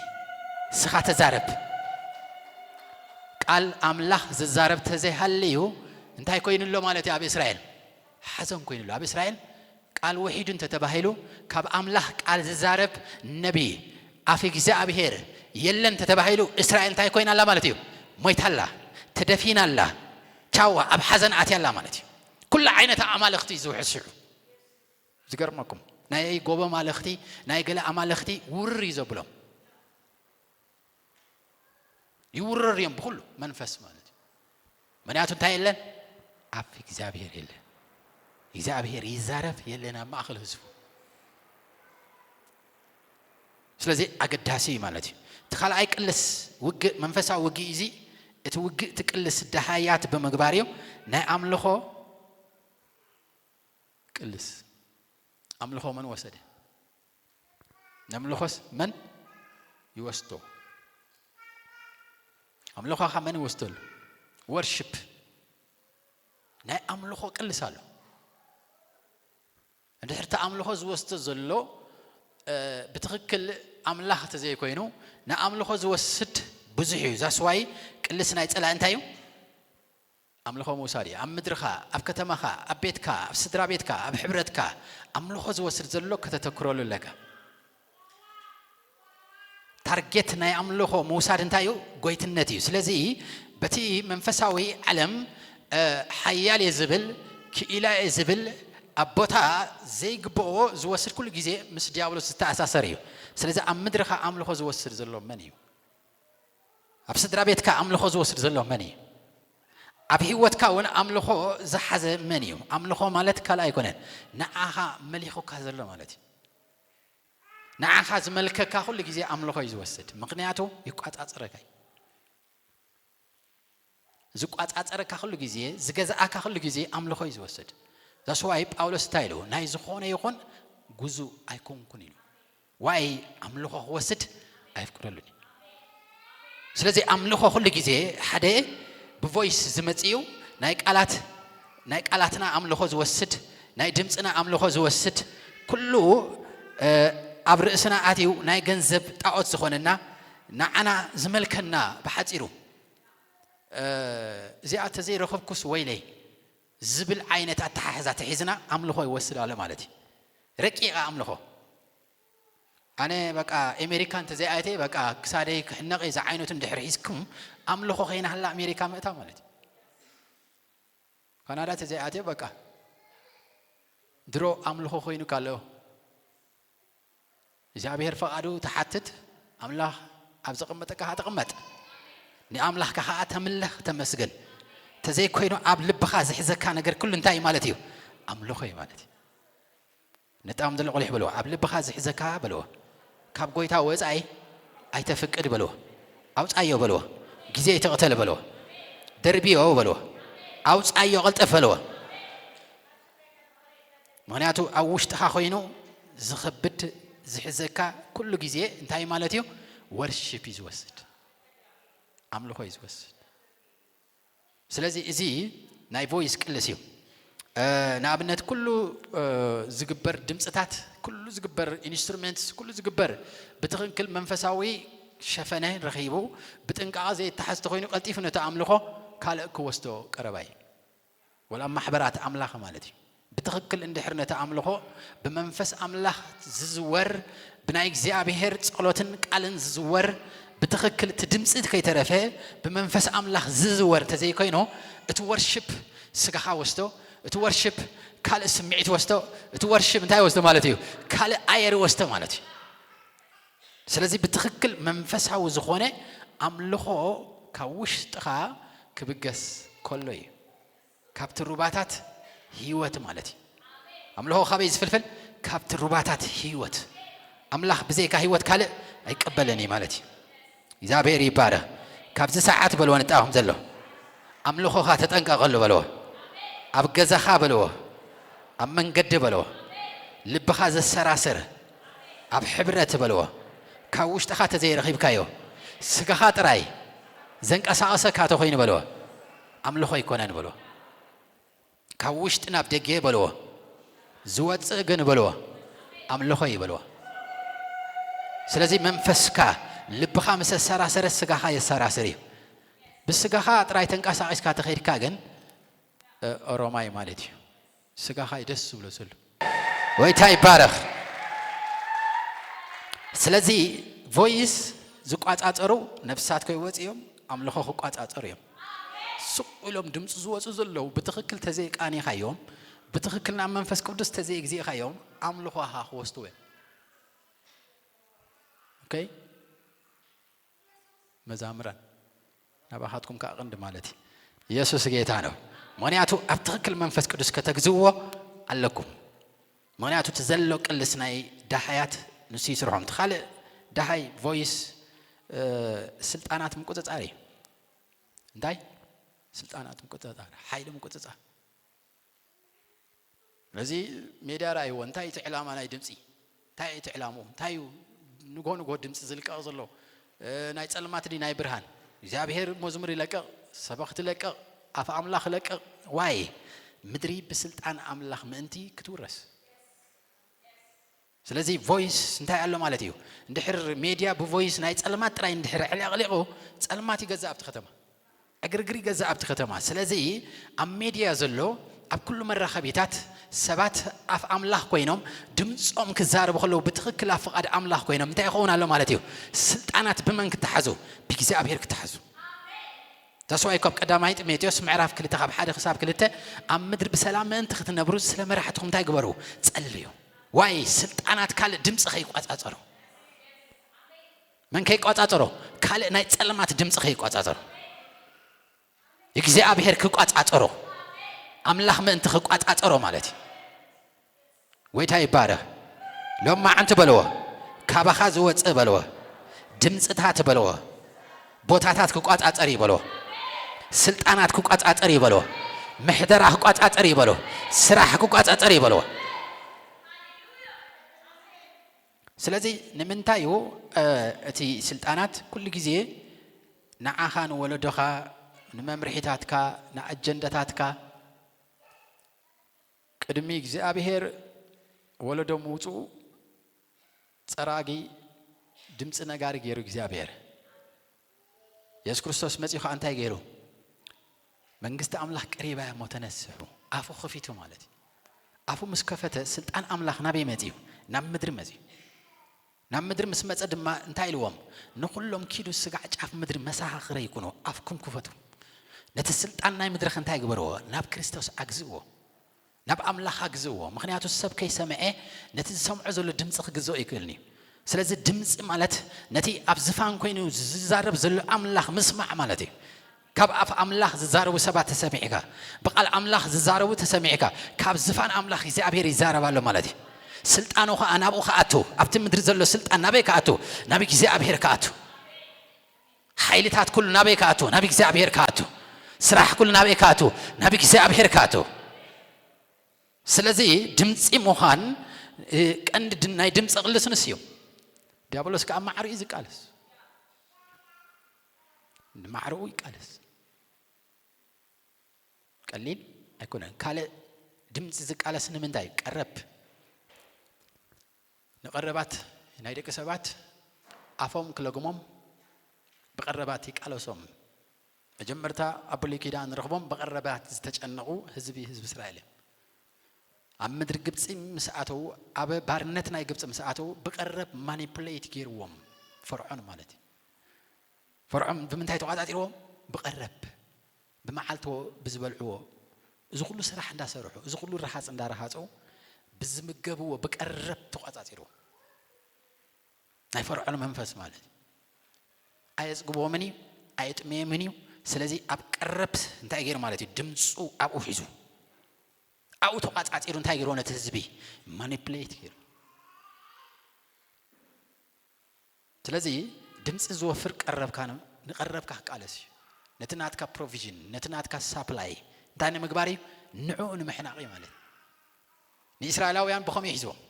እስኻ ተዛረብ። ቃል ኣምላኽ ዝዛረብ ተዘይሃልዩ እንታይ ኮይኑ ኣሎ ማለት እዩ? ኣብ እስራኤል ሓዘን ኮይኑ ኣሎ። ኣብ እስራኤል ቃል ውሒዱ እንተተባሂሉ ካብ ኣምላኽ ቃል ዝዛረብ ነቢይ ኣፍ እግዚኣብሔር የለን እንተተባሂሉ እስራኤል እንታይ ኮይና ኣላ ማለት እዩ? ሞይታ ኣላ፣ ተደፊና ኣላ፣ ቻዋ ኣብ ሓዘን ኣትያ ኣላ ማለት እዩ። ኩሉ ዓይነት ኣማልኽቲ እዩ ዝውሕስ ሽዑ። ዝገርመኩም ናይ ጎቦ ኣማልኽቲ ናይ ገለ ኣማልኽቲ ውርር እዩ ዘብሎም። ይውርር እዮም ብኹሉ መንፈስ ማለት እዩ። ምክንያቱ እንታይ የለን? ኣፍ እግዚኣብሔር የለን። እግዚኣብሔር ይዛረብ የለን ኣብ ማእኸል ህዝቡ። ስለዚ ኣገዳሲ እዩ ማለት እዩ። እቲ ካልኣይ ቅልስ ውግእ መንፈሳዊ ውግእ እዚ እቲ ውግእ እቲ ቅልስ ደሃያት ብምግባር እዩ። ናይ ኣምልኾ ቅልስ ኣምልኾ መን ወሰደ? ነምልኾስ መን ይወስዶ? ኣምልኾኻ መን ይወስደሉ? ወርሽፕ ናይ ኣምልኾ ቅልስ ኣሎ። እንድሕር እቲ ኣምልኾ ዝወስዶ ዘሎ እ፣ ብትኽክል ኣምላኽ እንተዘይኮይኑ ንኣምልኾ ዝወስድ ብዙሕ እዩ። ዛስዋይ ቅልስ ናይ ፀላእ እንታይ እዩ? ኣምልኾ ምውሳድ እዩ። ኣብ ምድርኻ፣ ኣብ ከተማኻ፣ ኣብ ቤትካ፣ ኣብ ስድራ ቤትካ፣ ኣብ ሕብረትካ ኣምልኾ ዝወስድ ዘሎ ከተተኩረሉ ኣለካ። ታርጌት ናይ ኣምልኾ ምውሳድ እንታይ እዩ? ጎይትነት እዩ። ስለዚ በቲ መንፈሳዊ ዓለም እ፣ ሓያል እየ ዝብል ክኢላ እየ ዝብል ኣብ ቦታ ዘይግብኦ ዝወስድ ኩሉ ግዜ ምስ ዲያብሎስ ዝተኣሳሰር እዩ። ስለዚ ኣብ ምድርኻ ኣምልኾ ዝወስድ ዘሎ መን እዩ? ኣብ ስድራ ቤትካ ኣምልኾ ዝወስድ ዘሎ መን እዩ? ኣብ ህይወትካ እውን ኣምልኾ ዝሓዘ መን እዩ? ኣምልኾ ማለት ካልእ ኣይኮነን፣ ንዓኻ መሊኹካ ዘሎ ማለት እዩ። ንዓኻ ዝመልከካ ኩሉ ግዜ ኣምልኾ እዩ ዝወስድ፣ ምኽንያቱ ይቋጻጸረካ እዩ። ዝቋጻጸረካ ኩሉ ግዜ፣ ዝገዝኣካ ኩሉ ግዜ ኣምልኾ እዩ ዝወስድ። ዛስዋይ ጳውሎስ እንታይ ኢሉ? ናይ ዝኾነ ይኹን ጉዙእ ኣይኮንኩን ኢሉ። ዋይ ኣምልኾ ክወስድ ኣይፍቅደሉን እዩ። ስለዚ ኣምልኾ ኩሉ ግዜ ሓደ ብቮይስ ዝመጽእ እዩ። ናይ ቃላት ናይ ቃላትና ኣምልኾ ዝወስድ፣ ናይ ድምፅና ኣምልኾ ዝወስድ፣ ኩሉ እ፣ ኣብ ርእስና ኣትዩ ናይ ገንዘብ ጣዖት ዝኾነና ንዓና ዝመልከና ብሓጺሩ እ፣ እዚኣ ተዘይረኸብኩስ ወይለይ ዝብል ዓይነት ኣተሓሕዛ ተሒዝና ኣምልኾ ይወስድ ኣሎ ማለት እዩ። ረቂቕ ኣምልኾ። ኣነ በቃ ኣሜሪካ እንተዘይኣትየ በቃ ክሳደይ ክሕነቕ እየ ዝዓይነቱ እንድሕር ሒዝኩም ኣምልኾ ከይናሃላ ኣሜሪካ ምእታ ማለት እዩ። ካናዳ እንተዘይኣትየ በቃ ድሮ ኣምልኾ ኮይኑካ ኣሎ። እግዚኣብሔር ፈቓዱ ትሓትት፣ ኣምላኽ ኣብ ዘቐመጠካ ኸዓ ተቐመጥ። ንኣምላኽካ ኸዓ ተምልኽ፣ ተመስግን። ተዘይኮይኑ ኣብ ልብኻ ዝሕዘካ ነገር ኩሉ እንታይ እዩ ማለት እዩ? ኣምልኾ እዩ ማለት እዩ። ነጣም ዘሎ ቆሊሕ በልዎ፣ ኣብ ልብኻ ዝሕዘካ በልዎ፣ ካብ ጎይታ ወጻኢ ኣይተፍቅድ በልዎ። ኣውጻዮ በልዎ፣ ግዜ ኣይትቕተል በልዎ፣ ደርብዮ በልዎ፣ ኣውጻዮ ቀልጠፍ በልዎ። ምኽንያቱ ኣብ ውሽጥኻ ኮይኑ ዝኸብድ ዝሕዘካ ኩሉ ግዜ እንታይ ማለት እዩ? ወርሺፕ እዩ ዝወስድ፣ ኣምልኾ እዩ ዝወስድ። ስለዚ እዚ ናይ ቮይስ ቅልስ እዩ። እ፣ ንኣብነት ኩሉ እ፣ ዝግበር ድምፅታት፣ ኩሉ ዝግበር ኢንስትሩሜንትስ፣ ኩሉ ዝግበር ብትኽክል መንፈሳዊ ሸፈነ ረኺቡ ብጥንቃቐ ዘይተሓዝ ተኾይኑ ቀልጢፉ ነቲ ኣምልኾ ካልእ ክወስዶ ቀረባ እዩ። ወላ ኣብ ማሕበራት ኣምላኽ ማለት እዩ። ብትኽክል እንድሕር ነቲ ኣምልኾ ብመንፈስ ኣምላኽ ዝዝወር፣ ብናይ እግዚኣብሔር ጸሎትን ቃልን ዝዝወር፣ ብትኽክል እቲ ድምጺ ከይተረፈ ብመንፈስ ኣምላኽ ዝዝወር እንተዘይኮይኑ፣ እቲ ወርሽፕ ስጋኻ ወስዶ፣ እቲ ወርሽፕ ካልእ ስምዒት ወስዶ፣ እቲ ወርሽፕ እንታይ ወስዶ ማለት እዩ? ካልእ ኣየር ወስዶ ማለት እዩ። ስለዚ ብትኽክል መንፈሳዊ ዝኾነ ኣምልኾ ካብ ውሽጥኻ ክብገስ ከሎ እዩ። ካብቲ ሩባታት ህይወት ማለት እዩ። ኣምልኾ ካበይ ዝፍልፍል? ካብቲ ሩባታት ህይወት። ኣምላኽ ብዘይካ ህይወት ካልእ ኣይቀበልን እዩ ማለት እዩ። እግዚኣብሔር ይባረኽ። ካብዚ ሰዓት በልዎ ንጣኹም ዘሎ ኣምልኾኻ ተጠንቀቐሉ በልዎ። ኣብ ገዛኻ በልዎ። ኣብ መንገዲ በልዎ። ልብኻ ዘሰራስር ኣብ ሕብረት በልዎ። ካብ ውሽጥኻ ተዘይረኺብካዮ ስጋኻ ጥራይ ዘንቀሳቐሰካ ተኾይኑ በልዎ። ኣምልኾ ኣይኮነን በልዎ። ካብ ውሽጢ ናብ ደገ በልዎ። ዝወጽእ ግን በልዎ። ኣምልኾ እዩ በልዎ። ስለዚ መንፈስካ ልብኻ ምስ ኣሰራሰረ ስጋኻ የሰራስር እዩ። ብስጋኻ ጥራይ ተንቀሳቒስካ ተኸይድካ ግን እ፣ ኦሮማይ ማለት እዩ። ስጋኻ እዩ ደስ ዝብሎ ዘሎ። ጎይታ ይባረኽ። ስለዚ ቮይስ ዝቋጻጸሩ ነፍሳት ከይወጽኡ እዮም፣ ኣምልኾ ክቋጻጸሩ እዮም። ስቕ ኢሎም ድምፂ ዝወፁ ዘለዉ ብትኽክል ተዘይቃኒኻዮም፣ ብትኽክል ናብ መንፈስ ቅዱስ ተዘይግዚእኻዮም ኣምልኾኻ ክወስድዎ እዮም። ኦኬ? መዛምራን ናባኻትኩም ከዓ ቅንዲ ማለት እዩ። ኢየሱስ ጌታ ነው። ምኽንያቱ ኣብ ትኽክል መንፈስ ቅዱስ ከተግዝዎ ኣለኩም። ምኽንያቱ እቲ ዘሎ ቅልስ ናይ ዳሃያት ንሱ ይስርሖም። እቲ ካልእ ዳሃይ ቮይስ፣ እ፣ ስልጣናት ምቁጽጻር እዩ። እንታይ? ስልጣናት ምቁጽጻር፣ ሓይሊ ምቁጽጻር። እዚ ሜድያ ርኣይዎ። እንታይ እቲ ዕላማ ናይ ድምፂ? እንታይ እቲ ዕላምኡ? እንታይ እዩ ንጎ ንጎ ድምፂ ዝልቀቕ ዘሎ? እ፣ ናይ ጸልማት ድዩ ናይ ብርሃን? እግዚኣብሔር መዝሙር ይለቅቕ፣ ሰበኽቲ ይለቅቕ፣ ኣፍ ኣምላኽ ይለቅቕ። ዋይ? ምድሪ ብስልጣን ኣምላኽ ምእንቲ ክትውረስ። ስለዚ ቮይስ እንታይ ኣሎ ማለት እዩ? እንድሕር ሜድያ ብቮይስ ናይ ጸልማት ጥራይ እንድሕር ዕለቕሊቑ፣ ጸልማት ይገዛእ ኣብቲ ከተማ። ዕግርግር ይገዛእ ኣብቲ ከተማ። ስለዚ ኣብ ሜድያ ዘሎ፣ ኣብ ኩሉ መራኸቢታት ሰባት ኣፍ ኣምላኽ ኮይኖም ድምጾም ክዛረቡ ከለዉ ብትኽክል ኣብ ፍቓድ ኣምላኽ ኮይኖም እንታይ ይኸውን ኣሎ ማለት እዩ? ስልጣናት ብመን ክተሓዙ? ብእግዚኣብሔር ክተሓዙ። ተስዋይ ካብ ቀዳማይ ጢሞቴዎስ ምዕራፍ ክልተ ካብ ሓደ ክሳብ ክልተ ኣብ ምድሪ ብሰላም ምእንቲ ክትነብሩ ስለ መራሕትኹም እንታይ ግበሩ? ጸልዩ። ዋይ ስልጣናት ካልእ ድምፂ ከይቋጻጸሩ። መን ከይቋጻጸሮ? ካልእ ናይ ጸልማት ድምፂ ከይቋጻጸሮ። እግዚኣብሔር ክቋጻጸሮ። ኣምላኽ ምእንቲ ክቋጻጸሮ ማለት እዩ። ጎይታ ይባረኽ። ሎማዓንቲ በልዎ። ካባኻ ዝወፅእ በልዎ። ድምፅታት በልዎ። ቦታታት ክቋጻጸር እዩ በልዎ። ስልጣናት ክቋጻጸር እዩ በልዎ። ምሕደራ ክቋጻጸር እዩ በልዎ። ስራሕ ክቋጻጸር እዩ በልዎ። ስለዚ ንምንታይ እዩ፣ እ፣ እቲ ስልጣናት ኩሉ ግዜ ንዓኻ፣ ንወለዶኻ፣ ንመምርሒታትካ፣ ንኣጀንዳታትካ ቅድሚ እግዚኣብሔር ወለዶ ምውፅኡ ጸራጊ ድምፂ ነጋሪ ገይሩ እግዚኣብሔር። የሱስ ክርስቶስ መፂኡ ከዓ እንታይ ገይሩ? መንግስቲ ኣምላኽ ቀሪባ እያ እሞ ተነስሑ። ኣፉ ከፊቱ ማለት እዩ። ኣፉ ምስ ከፈተ ስልጣን ኣምላኽ ናበይ መፂኡ? ናብ ምድሪ መፂኡ። ናብ ምድሪ ምስ መፀ ድማ እንታይ ኢልዎም? ንኹሎም ኪዱ ስጋዕ ጫፍ ምድሪ መሰኻኽረይ ኩኑ፣ ኣፍኩም ክፈቱ። ነቲ ስልጣን ናይ ምድርኽ እንታይ ግበርዎ? ናብ ክርስቶስ ኣግዝእዎ። ናብ ኣምላኽ ኣግዝእዎ። ምኽንያቱ ሰብ ከይሰምዐ ነቲ ዝሰምዖ ዘሎ ድምፂ ክግዝኦ ይክእልን እዩ። ስለዚ ድምፂ ማለት ነቲ ኣብ ዝፋን ኮይኑ ዝዛረብ ዘሎ ኣምላኽ ምስማዕ ማለት እዩ። ካብ ኣፍ ኣምላኽ ዝዛረቡ ሰባት ተሰሚዕካ፣ ብቓል ኣምላኽ ዝዛረቡ ተሰሚዕካ፣ ካብ ዝፋን ኣምላኽ እግዚኣብሔር ይዛረብ ኣሎ ማለት እዩ። ስልጣኑ ኸዓ ናብኡ ክኣቱ፣ ኣብቲ ምድሪ ዘሎ ስልጣን ናበይ ክኣቱ? ናብ እግዚኣብሔር ክኣቱ። ሓይልታት ኩሉ ናበይ ክኣቱ? ናብ እግዚኣብሔር ክኣቱ። ስራሕ ኩሉ ናበይ ክኣቱ? ናብ እግዚኣብሔር ክኣቱ። ስለዚ ድምፂ ምዃን፣ እ፣ ቀንዲ ድ-፣ ናይ ድምፂ ቅልስንስ እዩ። ዲያብሎስ ከዓ ማዕሩ እዩ ዝቃለስ። ንማዕርኡ ይቃለስ። ቀሊል ኣይኮነን። ካልእ ድምፂ ዝቃለስ ንምንታይ? ቀረብ። ንቐረባት ናይ ደቂ ሰባት ኣፎም ክለግሞም፣ ብቐረባት ይቃለሶም። መጀመርታ ኣብ ብሉይ ኪዳን ንረኽቦም ብቐረባት ዝተጨነቑ ህዝቢ፣ ህዝቢ እስራኤል እዮም። ኣብ ምድሪ ግብፂ ምስ ኣተዉ፣ ኣብ ባርነት ናይ ግብፂ ምስ ኣተዉ፣ ብቐረብ ማኒፕሌት ገይርዎም፣ ፈርዖን ማለት እዩ። ፈርዖን ብምንታይ ተቋጻጺርዎም? ብቐረብ፣ ብመዓልቲ ብዝበልዕዎ፣ እዚ ኩሉ ስራሕ እንዳሰርሑ፣ እዚ ኩሉ ረሃጽ እንዳረሃጹ፣ ብዝምገብዎ ብቐረብ ተቋጻጺርዎም። ናይ ፈርዖን መንፈስ ማለት እዩ። ኣየጽግብዎምን እዩ፣ ኣየጥምየምን እዩ። ስለዚ ኣብ ቀረብ እንታይ ገይሩ ማለት እዩ? ድምፁ ኣብኡ ሒዙ፣ ኣብኡ ተቋጻጺሩ እንታይ ገይርዎ? ነቲ ህዝቢ ማኒፕሌት ገይሩ። ስለዚ ድምፂ ዝወፍር ቀረብካ ን-፣ ንቐረብካ ክቃለስ እዩ። ነቲ ናትካ ፕሮቪዥን፣ ነቲ ናትካ ሳፕላይ እንታይ ንምግባር እዩ? ንዕኡ ንምሕናቕ እዩ ማለት እዩ። ንእስራኤላውያን ብኸምኡ ሒዝዎም።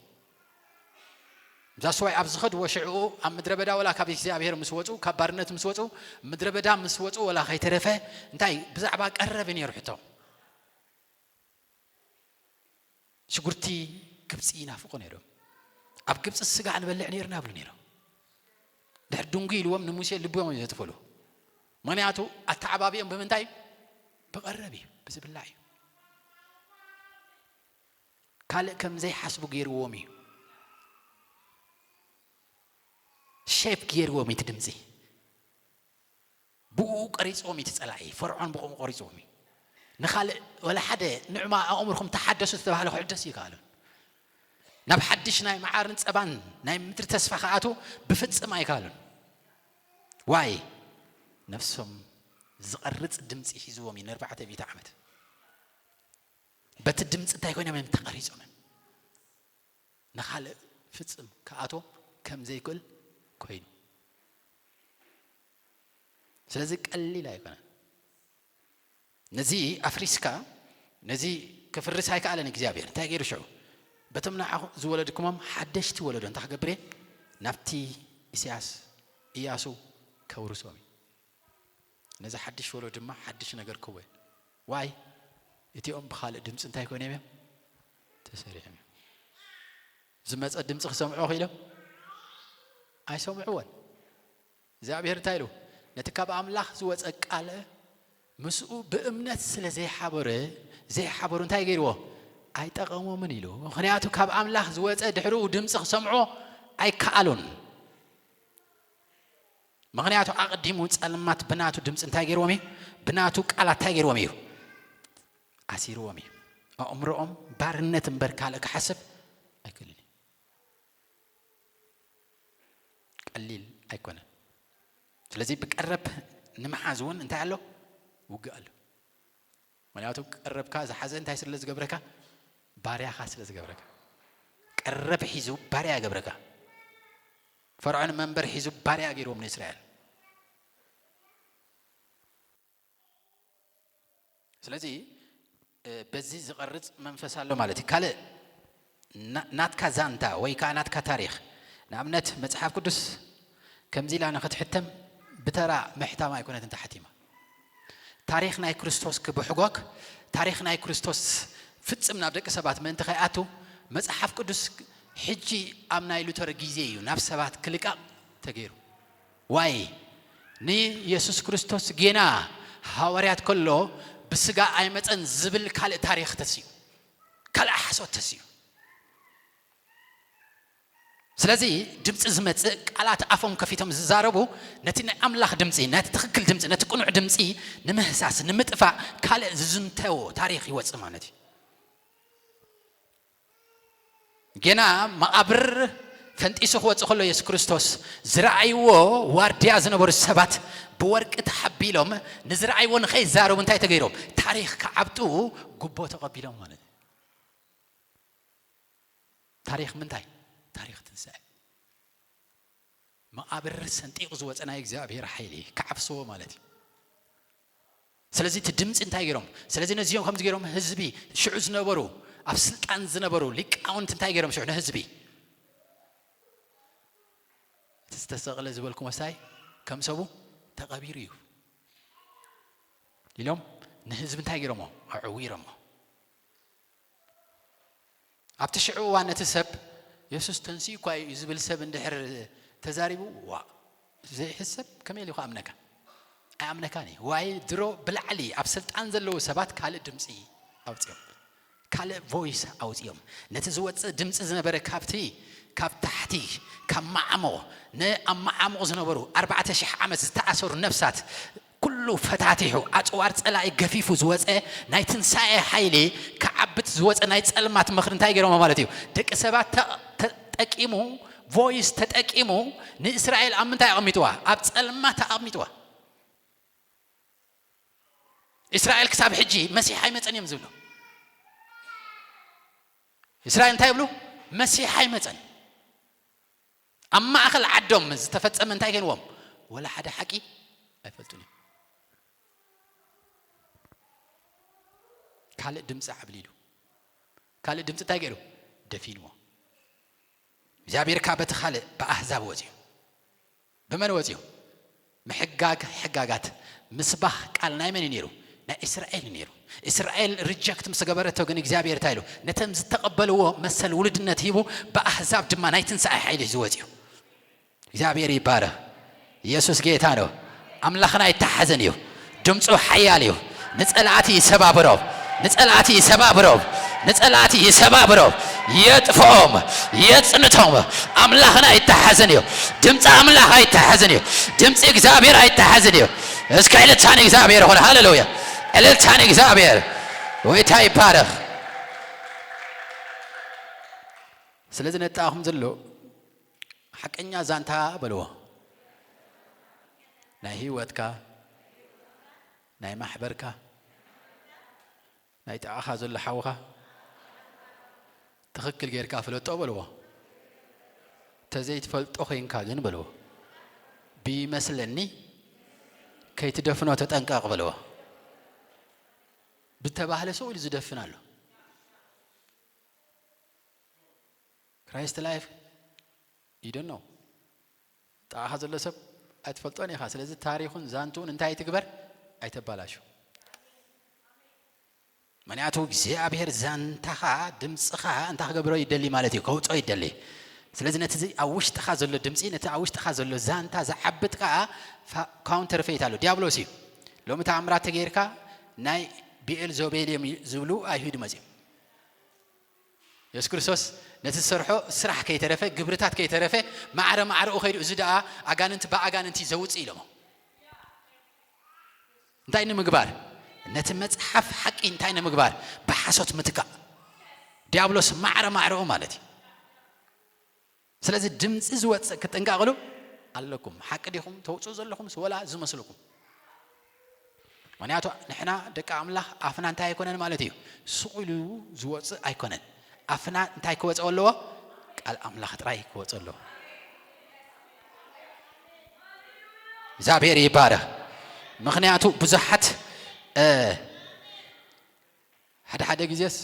ዛስዋይ ኣብ ዝኸድዎ ሽዕኡ ኣብ ምድረ በዳ ወላ ካብ እግዚኣብሔር ምስ ወፁ፣ ካብ ባርነት ምስ ወፁ፣ ምድረ በዳ ምስ ወፁ ወላ ከይተረፈ እንታይ ብዛዕባ ቀረብ እዩ ነይሩ ሕቶ። ሽጉርቲ ግብፂ ይናፍቑ ነይሮም። ኣብ ግብፂ ስጋ ንበልዕ ነይርና ይብሉ ነይሮም። ድሕሪ ድንጉ ኢልዎም ንሙሴ ልቦም እዩ ዘጥፈሉ። ምኽንያቱ ኣተዓባቢኦም ብምንታይ? ብቐረብ እዩ፣ ብዝብላዕ እዩ። ካልእ ከም ዘይሓስቡ ገይርዎም እዩ። ሼፕ ገይርዎም እዩ እቲ ድምፂ። ብኡ ቀሪፅዎም እዩ እቲ ፀላኢ። ፈርዖን ብኡ ቀሪፅዎም እዩ። ንኻልእ ወላ ሓደ ንዕማ ኣእምርኩም ተሓደሱ ዝተባህለ ክሕደስ ይከኣሉን። ናብ ሓድሽ ናይ መዓርን ፀባን ናይ ምድሪ ተስፋ ክኣቱ ብፍፅም ኣይከኣሉን። ዋይ? ነፍሶም ዝቐርፅ ድምፂ ሒዝዎም እዩ ንኣርባዕተ ሚእቲ ዓመት። በቲ ድምፂ እንታይ ኮይኖም እዮም ተቐሪፆም እዮም። ንኻልእ ፍፅም ክኣትዎ ከም ዘይክእል ኮይኑ። ስለዚ ቀሊል ኣይኮነን። ነዚ ኣፍሪስካ፣ ነዚ ክፍርስ ኣይከኣለን እግዚኣብሔር። እንታይ ገይሩ ሽዑ? በቶም ንዓኹም ዝወለድኩሞም ሓደሽቲ ወለዶ እንታይ ክገብር እየ? ናብቲ ኢሳያስ፣ ኢያሱ ከውርሶም እዩ። ነዚ ሓድሽ ወለዶ ድማ ሓድሽ ነገር ክወ-፣ ዋይ? እቲኦም ብኻልእ ድምፂ እንታይ ኮይኖም እዮም? ተሰሪዖም እዮም። ዝመፀ ድምፂ ክሰምዑ ክኢሎም? ኣይሰምዕዎን። እግዚኣብሔር እንታይ ኢሉ? ነቲ ካብ ኣምላኽ ዝወፀ ቃል ምስኡ ብእምነት ስለ ዘይሓበረ፣ ዘይሓበሩ እንታይ ገይርዎ? ኣይጠቐሞምን ኢሉ። ምኽንያቱ ካብ ኣምላኽ ዝወፀ ድሕሪኡ ድምፂ ክሰምዖ ኣይከኣሉን። ምኽንያቱ ኣቐዲሙ ጸልማት ብናቱ ድምፂ እንታይ ገይርዎም እዩ? ብናቱ ቃላት እንታይ ገይርዎም እዩ? ኣሲርዎም እዩ። ኣእምሮኦም ባርነት እምበር ካልእ ክሓስብ ኣይክእልን እዩ። ቀሊል ኣይኮነን። ስለዚ ብቀረብ ንምሓዝ እውን እንታይ ኣሎ? ውግእ ኣሎ። ምኽንያቱ ቀረብካ ዝሓዘ እንታይ ስለ ዝገብረካ? ባርያኻ ስለ ዝገብረካ። ቀረብ ሒዙ ባርያ ይገብረካ። ፈርዖን መንበር ሒዙ ባርያ ገይርዎም ንእስራኤል። ስለዚ እ፣ በዚ ዝቐርጽ መንፈስ ኣሎ ማለት እዩ። ካልእ ና-፣ ናትካ ዛንታ ወይ ከዓ ናትካ ታሪኽ፣ ንኣብነት መጽሓፍ ቅዱስ ከምዚ ኢላ ንኽትሕተም ብተራ ምሕታም ኣይኮነትን ተሓቲማ። ታሪኽ ናይ ክርስቶስ ክብሕጎክ፣ ታሪኽ ናይ ክርስቶስ ፍጽም ናብ ደቂ ሰባት ምእንቲ ከይኣቱ፣ መጽሓፍ ቅዱስ ሕጂ ኣብ ናይ ሉተር ግዜ እዩ ናብ ሰባት ክልቃቕ ተገይሩ። ዋይ? ንየሱስ ክርስቶስ ጌና ሃዋርያት ከሎ ብስጋ ኣይመጸን ዝብል ካልእ ታሪኽ ተስዩ፣ ካልእ ሓሶት ተስዩ። ስለዚ ድምፂ ዝመፅእ፣ ቃላት ኣፎም ከፊቶም ዝዛረቡ፣ ነቲ ናይ ኣምላኽ ድምፂ፣ ነቲ ትኽክል ድምፂ፣ ነቲ ቅኑዕ ድምፂ ንምህሳስ፣ ንምጥፋእ ካልእ ዝዝንተዎ ታሪኽ ይወፅእ ማለት እዩ። ጌና መቓብር ፈንጢሱ ክወፅእ ከሎ የሱስ ክርስቶስ ዝረኣይዎ ዋርድያ ዝነበሩ ሰባት ብወርቂ ተሓቢሎም ንዝረኣይዎ ንኸይዛረቡ እንታይ ተገይሮም? ታሪኽ ክዓብጡ ጉቦ ተቐቢሎም ማለት እዩ። ታሪኽ ምንታይ? ታሪኽ ትንሳኤ። መቓብር ሰንጢቑ ዝወፀ ናይ እግዚኣብሔር ሓይሊ ክዓፍስዎ ማለት እዩ። ስለዚ እቲ ድምፂ እንታይ ገይሮም? ስለዚ ነዚኦም ከምዚ ገይሮም ህዝቢ ሽዑ ዝነበሩ ኣብ ስልጣን ዝነበሩ ሊቃውንቲ እንታይ ገይሮም ሽዑ ንህዝቢ? እቲ ዝተሰቕለ ዝበልኩ መሳይ ከም ሰቡ ተቐቢሩ እዩ ኢሎም ንህዝቢ እንታይ ገይሮሞ? ኣዕዊሮሞ። ኣብቲ ሽዑ እዋን ነቲ ሰብ የሱስ ተንሲኡ እኳ እዩ ዝብል ሰብ እንድሕር ተዛሪቡ፣ ዋ፣ ዘይሕሰብ ከመይ ኢሉ ክኣምነካ? ኣይኣምነካን እዩ። ዋይ ድሮ ብላዕሊ ኣብ ስልጣን ዘለዉ ሰባት ካልእ ድምፂ ኣውፅኦም፣ ካልእ ቮይስ ኣውፅኦም። ነቲ ዝወፅእ ድምፂ ዝነበረ ካብቲ ካብ ታሕቲ ካብ ማዓሞ ንኣብ ማዓሙቕ ዝነበሩ ኣርባዕተ ሽሕ ዓመት ዝተኣሰሩ ነፍሳት ኩሉ ፈታቲሑ ኣፅዋር ፀላኢ ገፊፉ ዝወፀ ናይ ትንሳኤ ሓይሊ ክዓብት ዝወፀ ናይ ፀልማት ምኽሪ እንታይ ገይሮሞ ማለት እዩ? ደቂ ሰባት ተ- ተጠቂሙ ቮይስ ተጠቂሙ ንእስራኤል ኣብ ምንታይ ኣቐሚጥዋ? ኣብ ፀልማት ኣቐሚጥዋ። እስራኤል ክሳብ ሕጂ መሲሕ ኣይመፀን እዮም ዝብሉ። እስራኤል እንታይ ይብሉ? መሲሕ ኣይመፀን። ኣብ ማእኸል ዓዶም ዝተፈፀመ እንታይ ገይርዎም? ወላ ሓደ ሓቂ ኣይፈልጡን እዮም። ካልእ ድምፂ ዓብሊሉ፣ ካልእ ድምፂ እንታይ ገይሩ? ደፊንዎ። እግዚኣብሔር ከኣ በቲ ካልእ ብኣህዛብ ወፂኡ። ብመን ወፂኡ? ምሕጋግ ሕጋጋት ምስባኽ ቃል ናይ መን እዩ ነይሩ? ናይ እስራኤል እዩ ነይሩ። እስራኤል ሪጀክት ምስ ገበረቶ ግን እግዚኣብሔር እንታይ ኢሉ? ነተም ዝተቐበልዎ መሰል ውሉድነት ሂቡ ብኣህዛብ ድማ ናይ ትንሳኤ ሓይሊ እዩ ዝወፂኡ። እግዚኣብሔር ይባረኽ። ኢየሱስ ጌታ ነው። ኣምላኽና ኣይተሓዘን እዩ። ድምፁ ሓያል እዩ። ንጸላእቲ ይሰባብሮ፣ ንጸላእቲ ይሰባብሮ፣ ንጸላእቲ ይሰባብሮ። የጥፍኦም፣ የጽንቶም። ኣምላኽና ኣይተሓዘን እዩ። ድምፂ ኣምላኽ ኣይተሓዘን እዩ። ድምፂ እግዚኣብሔር ኣይተሓዘን እዩ። እስከ ዕልልታ ንእግዚኣብሔር ይኹን። ሃሌሉያ። ዕልልታ ንእግዚኣብሔር። ጎይታ ይባረኽ። ስለዚ ነጣኹም ዘሎ ሓቀኛ ዛንታ በልዎ። ናይ ህይወትካ፣ ናይ ማሕበርካ፣ ናይ ጥቓኻ ዘሎ ሓውኻ ትኽክል ጌርካ ፍለጦ በልዎ። ተዘይትፈልጦ ኮይንካ ግን በልዎ። ብይመስለኒ ከይትደፍኖ ተጠንቀቕ በልዎ። ብተባህለ ሰው ኢሉ ዝደፍን ኣሎ። ክራይስት ላይፍ ይደኖ። ጥቓኻ ዘሎ ሰብ ኣይትፈልጦን ኢኻ። ስለዚ ታሪኹን ዛንትኡን እንታይ ትግበር? ኣይተባላሹ። ምክንያቱ እግዚኣብሔር ዛንታኻ፣ ድምፅኻ እንታይ ክገብሮ ይደሊ ማለት እዩ? ከውፅኦ ይደሊ። ስለዚ ነቲ እዚ ኣብ ውሽጥኻ ዘሎ ድምፂ፣ ነቲ ኣብ ውሽጥኻ ዘሎ ዛንታ ዝዓብጥ ከዓ ፋ- ካውንተርፌት ኣሎ፣ ዲያብሎስ እዩ። ሎሚ ተኣምራት ተገይርካ ናይ ብኤል ዞቤል እዮም ዝብሉ ኣይሁድ መፅዮም። የሱስ ክርስቶስ ነቲ ዝሰርሖ ስራሕ ከይተረፈ፣ ግብርታት ከይተረፈ፣ ማዕረ ማዕረኡ ከይዱ፣ እዚ ደኣ ኣጋንንቲ ብኣጋንንቲ ዘውፅእ ኢሎሞ። እንታይ ንምግባር? ነቲ መጽሓፍ ሓቂ እንታይ ንምግባር? ብሓሶት ምትካእ። ዲያብሎስ ማዕረ ማዕረኡ ማለት እዩ። ስለዚ ድምፂ ዝወፅእ ክትጥንቀቕሉ ኣለኩም። ሓቂ ዲኹም ተውፅኡ ዘለኹምስ ወላ ዝመስልኩም? ምክንያቱ ንሕና ደቂ ኣምላኽ ኣፍና እንታይ ኣይኮነን ማለት እዩ? ስቕ ኢሉ ዝወፅእ ኣይኮነን። ኣፍና እንታይ ክወፅኦ ኣለዎ? ቃል ኣምላኽ ጥራይ ክወፅኦ ኣለዎ። እግዚኣብሔር ይባረኽ። ምኽንያቱ ብዙሓት፣ እ፣ ሓደ ሓደ ግዜስ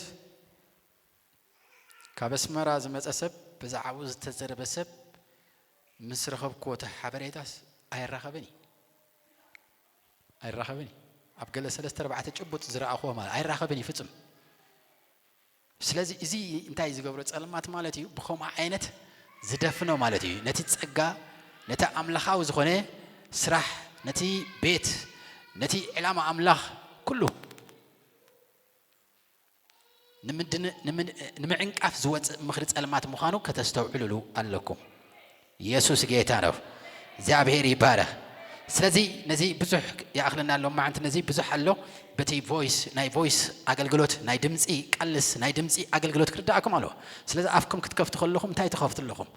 ካብ ኣስመራ ዝመጸ ሰብ፣ ብዛዕባኡ ዝተዘረበ ሰብ ምስ ረኸብክዎ እቲ ሓበሬታስ ኣይራኸብን እዩ። ኣይራኸብን እዩ። ኣብ ገለ ሰለስተ ኣርባዕተ ጭቡጥ ዝረኣኽዎ ማለት ኣይራኸብን እዩ ፍጹም። ስለዚ እዚ እንታይ ዝገብሮ ጸልማት ማለት እዩ፣ ብኸምኡ ዓይነት ዝደፍኖ ማለት እዩ። ነቲ ጸጋ፣ ነቲ ኣምላኻዊ ዝኾነ ስራሕ፣ ነቲ ቤት፣ ነቲ ዕላማ ኣምላኽ ኩሉ ንምድን-፣ ንምድ-፣ ንምዕንቃፍ ዝወፅእ ምኽሪ ጸልማት ምዃኑ ከተስተውዕሉሉ ኣለኩም። ኢየሱስ ጌታ ነው። እግዚኣብሔር ይባረኽ። ስለዚ ነዚ ብዙሕ ይኣኽለና ኣሎ፣ መዓንቲ ነዚ ብዙሕ ኣሎ። በቲ ቮይስ፣ ናይ ቮይስ ኣገልግሎት፣ ናይ ድምፂ ቃልስ፣ ናይ ድምፂ ኣገልግሎት ክርዳእኩም ኣለዎ። ስለዚ ኣፍኩም ክትከፍቱ ከለኹም እንታይ ትኸፍቱ ኣለኹም?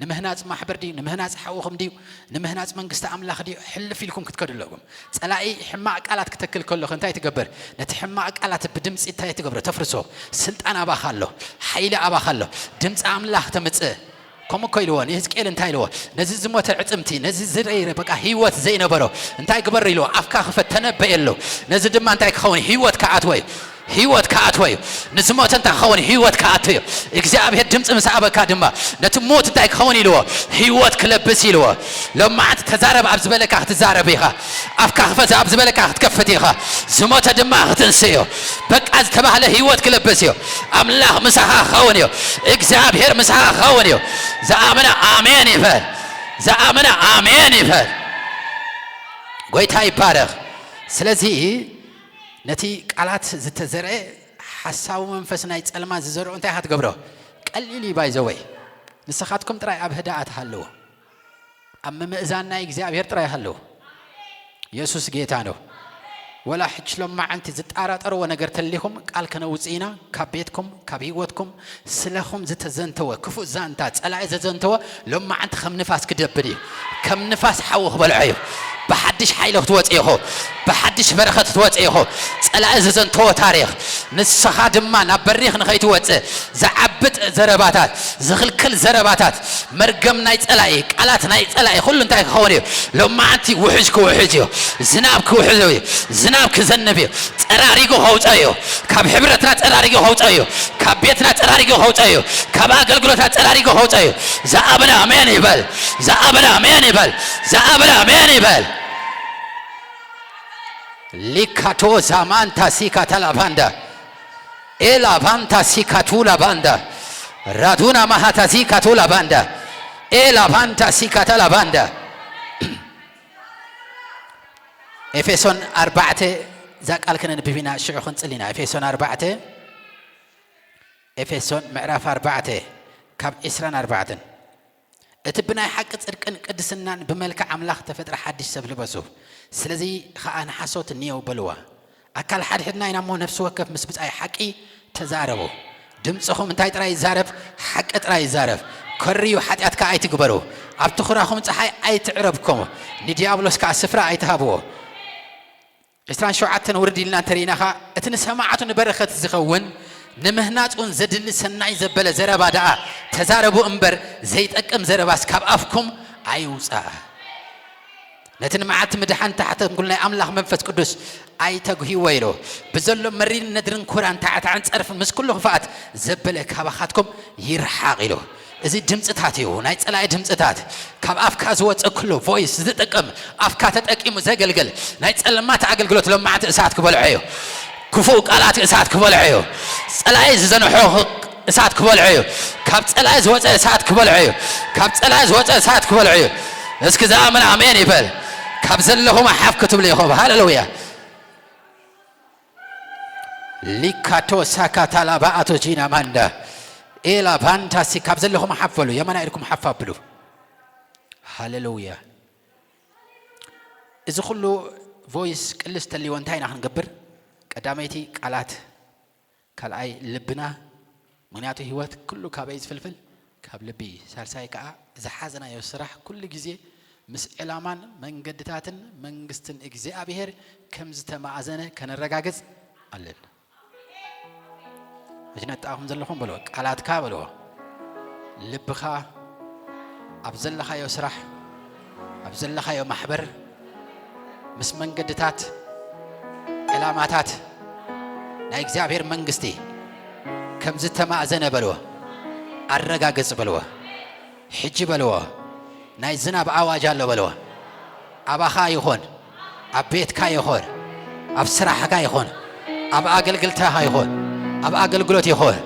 ንምህናጽ ማሕበር ድዩ? ንምህናጽ ሓውኹም ድዩ? ንምህናጽ መንግስቲ ኣምላኽ ድዩ? ሕልፍ ኢልኩም ክትከዱ ኣለኩም። ጸላኢ ሕማቕ ቃላት ክተክል ከሎ እንታይ ትገብር? ነቲ ሕማቕ ቃላት ብድምጺ እንታይ ትገብሮ? ተፍርሶ። ስልጣን ኣባኻ ኣሎ። ሓይሊ ኣባኻ ኣሎ። ድምጺ ኣምላኽ ተምጽእ። ከምኡ እኮ ኢልዎ ንህዝቅኤል እንታይ ኢልዎ? ነዚ ዝሞተ ዕጽምቲ፣ ነዚ ዝረይረ በቃ ህይወት ዘይነበሮ እንታይ ግበር ኢልዎ? ኣፍካ ክፈት፣ ተነበየሉ። ነዚ ድማ እንታይ ክኸውን? ህይወት ክኣትዎ እዩ። ህይወት ክኣትዎ እዩ። ንዝሞተ እንታይ ክኸውን? ህይወት ክኣትዎ እዩ። እግዚኣብሔር ድምፂ ምስ ኣበካ ድማ ነቲ ሞት እንታይ ክኸውን ኢልዎ? ህይወት ክለብስ ኢልዎ። ሎማዓንቲ ተዛረብ ኣብ ዝበለካ ክትዛረብ ኢኻ። ኣፍካ ክፈት ኣብ ዝበለካ ክትከፍት ኢኻ። ዝሞተ ድማ ክትንስእ እዩ። በቃ ዝተባህለ ህይወት ክለብስ እዩ። ኣምላኽ ምሳኻ ክኸውን እዩ። እግዚኣብሔር ምሳኻ ክኸውን እዩ። ዝኣመነ ኣሜን ይበል። ዝኣመነ ኣሜን ይበል። ጎይታ ይባረኽ። ስለዚ ነቲ ቃላት ዝተዘርአ ሓሳዊ መንፈስ ናይ ጸልማት ዝዘርኦ እንታይ ኢኻ ትገብሮ? ቀሊል እዩ። ባይዘወይ ንስኻትኩም ጥራይ ኣብ ህድኣት ሃለዎ፣ ኣብ ምምእዛን ናይ እግዚኣብሔር ጥራይ ሃለዎ። የሱስ ጌታ ነው። ወላ ሕጂ ሎማዓንቲ ዝጣራጠርዎ ነገር ተሊኹም ቃል ከነውፅእ ኢና። ካብ ቤትኩም ካብ ህይወትኩም ስለኹም ዝተዘንተወ ክፉእ ዛንታ ጸላኢ ዘዘንተወ ሎማዓንቲ ከም ንፋስ ክደብል እዩ። ከም ንፋስ ሓዊ ክበልዖ እዩ። ብሓድሽ ሓይሊ ክትወፅእ ኢኹ። ብሓድሽ በረኸት ክትወፅእ ኢኹ። ጸላኢ ዘዘንተወ ታሪኽ ንስኻ ድማ ናብ በሪኽ ንኸይትወፅእ ዝዓብጥ ዘረባታት፣ ዝኽልክል ዘረባታት፣ መርገም ናይ ጸላኢ፣ ቃላት ናይ ጸላኢ ኩሉ እንታይ ክኸውን እዩ? ሎማዓንቲ ውሕጅ ክውሕጅ እዩ። ዝናብ ክውሕዝ እዩ። ዝናብ ክዘንብ እዩ። ጸራሪጉ ከውፀ እዩ። ካብ ሕብረትና ጸራሪጉ ከውፀ እዩ። ካብ ቤትና ጸራሪጉ ከውፀ እዩ። ካብ ኣገልግሎትና ጸራሪጉ ከውፀ እዩ። ዝኣመነ ኣሜን ይበል። ዝኣመነ ኣሜን ይበል። ዝኣመነ ኣሜን ይበል። ሊካቶ ዛማንታ ሲካታ ላባንዳ ኤላ ባንታ ሲካቱ ላባንዳ ራዱና ማሃታ ሲካቱ ላባንዳ ኤላ ባንታ ሲካታ ላባንዳ። ኤፌሶን ኣርባዕተ እዛ ቃል ከነንብብ ኢና፣ ሽዑ ክንጽሊ ኢና። ኤፌሶን ኣርባዕተ፣ ኤፌሶን ምዕራፍ ኣርባዕተ ካብ ዕስራን ኣርባዕተን። እቲ ብናይ ሓቂ ጽድቅን ቅድስናን ብመልክዕ ኣምላኽ ተፈጥረ ሓድሽ ሰብ ልበሱ። ስለዚ ኸኣ ንሓሶት እንየው በልዋ። ኣካል ሓድሕድና ኢና እሞ ነፍሲ ወከፍ ምስ ብጻይ ሓቂ ተዛረቡ። ድምጽኹም እንታይ ጥራይ ይዛረብ? ሓቂ ጥራይ ይዛረብ። ከርዩ ሓጢኣት ከኣ ኣይትግበሩ። ኣብቲ ኹራኹም ጸሓይ ኣይትዕረብኩም፣ ንዲያብሎስ ከኣ ስፍራ ኣይትሃብዎ። ዕስራን ሸውዓተን ውርድ ኢልና እንተርኢና ኸኣ፣ እቲ ንሰማዕቱ ንበረኸት ዝኸውን ንምህናጽ እውን ዘድሊ ሰናይ ዘበለ ዘረባ ደኣ ተዛረቡ እምበር፣ ዘይጠቅም ዘረባስ ካብ ኣፍኩም ኣይውጻእ። ነቲ ንመዓልቲ ምድሓን ተሓተንኩሉ ናይ ኣምላኽ መንፈስ ቅዱስ ኣይተግህይዎ ኢሉ። ብዘሎ መሪርን ነድርን ኩራን ታዕታዕን ጸርፍን ምስ ኩሉ ክፍኣት ዘበለ ካባኻትኩም ይርሓቕ ኢሉ። እዚ ድምጽታት እዩ፣ ናይ ጸላኢ ድምጽታት። ካብ ኣፍካ ዝወጽእ ኩሉ ቮይስ ዝጥቀም፣ ኣፍካ ተጠቂሙ ዘገልግል ናይ ጸልማት ኣገልግሎት ሎማዕንቲ እሳት ክበልዖ እዩ። ክፉእ ቃላት እሳት ክበልዖ እዩ። ጸላኢ ዝዘንሖ እሳት ክበልዖ እዩ። ካብ ጸላኢ ዝወጸ እሳት ክበልዖ እዩ። ካብ ጸላኢ ዝወጸ እሳት ክበልዖ እዩ። እስኪ ዝኣምን ኣሜን ይበል። ካብ ዘለኹም ሓፍ ክትብሉ ኢኹም። ሃሌሉያ። ሊካቶ ሳካታ ላባኣቶ ጂና ማንዳ ኤላ ባንታሲ ካብ ዘለኹም ሓፍ በሉ። የማና ኢድኩም ሓፍ ኣብሉ። ሃሌሉያ። እዚ ኩሉ ቮይስ ቅልስ ተልይዎ እንታይ ኢና ክንገብር? ቀዳመይቲ ቃላት፣ ካልኣይ ልብና። ምኽንያቱ ህይወት ኩሉ ካበይ ዝፍልፍል? ካብ ልቢ። ሳልሳይ ከኣ ዝሓዝናዮ ስራሕ ኩሉ ግዜ ምስ ዕላማን መንገድታትን መንግስትን እግዚኣብሔር ከም ዝተማእዘነ ከነረጋግጽ ኣለና። ሕጂ ነጣኹም ዘለኹም በልዎ፣ ቃላትካ በልዎ፣ ልብኻ፣ ኣብ ዘለኻዮ ስራሕ፣ ኣብ ዘለኻዮ ማሕበር ምስ መንገድታት ዕላማታት ናይ እግዚኣብሔር መንግስቲ ከም ዝተማእዘነ በልዎ፣ ኣረጋግጽ በልዎ። ሕጂ በልዎ፣ ናይ ዝናብ ኣዋጅ ኣሎ በልዎ። ኣባኻ ይኹን፣ ኣብ ቤትካ ይኹን፣ ኣብ ስራሕካ ይኹን፣ ኣብ ኣገልግልትኻ ይኹን፣ ኣብ ኣገልግሎት ይኹን፣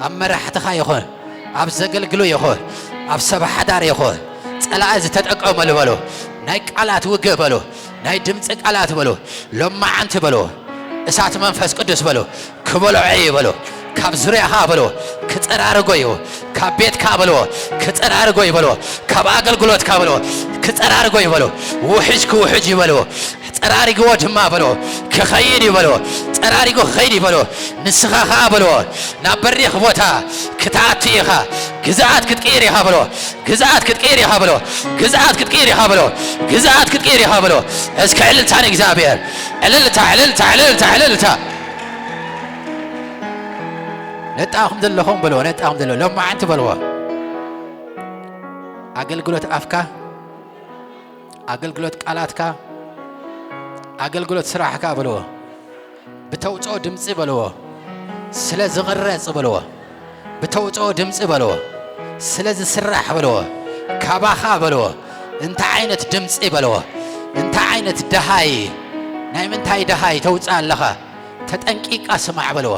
ኣብ መራሕትኻ ይኹን፣ ኣብ ዘገልግሉ ይኹን፣ ኣብ ሰብ ሓዳር ይኹን፣ ጸላኢ ዝተጠቀመሉ በሉ፣ ናይ ቃላት ውግእ በሉ፣ ናይ ድምፂ ቃላት በሉ፣ ሎማዓንቲ በሉ፣ እሳት መንፈስ ቅዱስ በሉ፣ ክበልዖ እዩ በሉ፣ ካብ ዙርያኻ በሉ፣ ክጸራርጎ እዩ፣ ካብ ቤትካ በሉ፣ ክጸራርጎ እዩ በሉ፣ ካብ ኣገልግሎትካ በሉ፣ ክጸራርጎ እዩ በሉ፣ ውሕጅ ክውሕጅ እዩ በሉ፣ ጸራሪግዎ ድማ በሉ፣ ክኸይድ እዩ በሉ፣ ጸራሪጉ ክኸይድ እዩ በሉ። ንስኻ ኸኣ በልዎ፣ ናብ በሪኽ ቦታ ክትኣቱ ኢኻ፣ ግዝኣት ክትቅይር ኢኻ በልዎ፣ ግዝኣት ክትቅይር ኢኻ በልዎ፣ ግዝኣት ክትቅይር ኢኻ በልዎ፣ ግዝኣት ክትቅይር ኢኻ በልዎ። እስከ ዕልልታ ንእግዚኣብሔር፣ ዕልልታ፣ ዕልልታ፣ ዕልልታ፣ ዕልልታ። ነጣኹም ዘለኹም በልዎ፣ ነጣኹም ዘለኹም ሎማዓንቲ በልዎ። ኣገልግሎት ኣፍካ፣ ኣገልግሎት ቃላትካ፣ ኣገልግሎት ስራሕካ በልዎ። ብተውፅኦ ድምፂ በልዎ። ስለ ዝቕረጽ በልዎ። ብተውፅኦ ድምፂ በልዎ። ስለ ዝስራሕ በልዎ። ካባኻ በልዎ። እንታይ ዓይነት ድምፂ በልዎ። እንታይ ዓይነት ደሃይ፣ ናይ ምንታይ ደሃይ ተውፅእ ኣለኻ? ተጠንቂቃ ስማዕ በልዎ።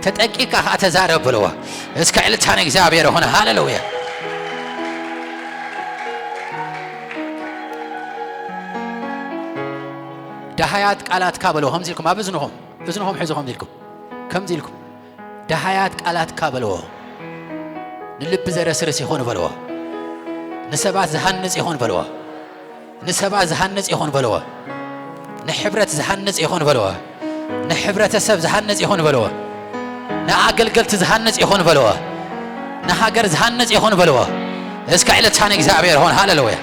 ተጠንቂቃ ኸዓ ተዛረብ በልዎ። እስከ ዕልልታ ንእግዚኣብሔር ይኹን። ሃሌሉያ። ደሃያት ቃላትካ በልዎ። ከምዚ ኢልኩም ኣብ እዝንኹም፣ እዝንኹም ሕዙ ከምዚ ኢልኩም፣ ከምዚ ኢልኩም፣ ደሃያት ቃላትካ በልዎ። ንልቢ ዘረስርስ ይኹን በልዎ። ንሰባት ዝሃንጽ ይኹን በልዎ። ንሰባት ዝሃንጽ ይኹን በልዎ። ንሕብረት ዝሃንጽ ይኹን በልዎ። ንሕብረተሰብ ዝሃንጽ ይኹን በልዎ። ንኣገልገልቲ ዝሃንጽ ይኹን በልዎ። ንሃገር ዝሃንጽ ይኹን በልዎ። እስከ ዕልልታ ንእግዚኣብሔር ሆን። ሃሌሉያ።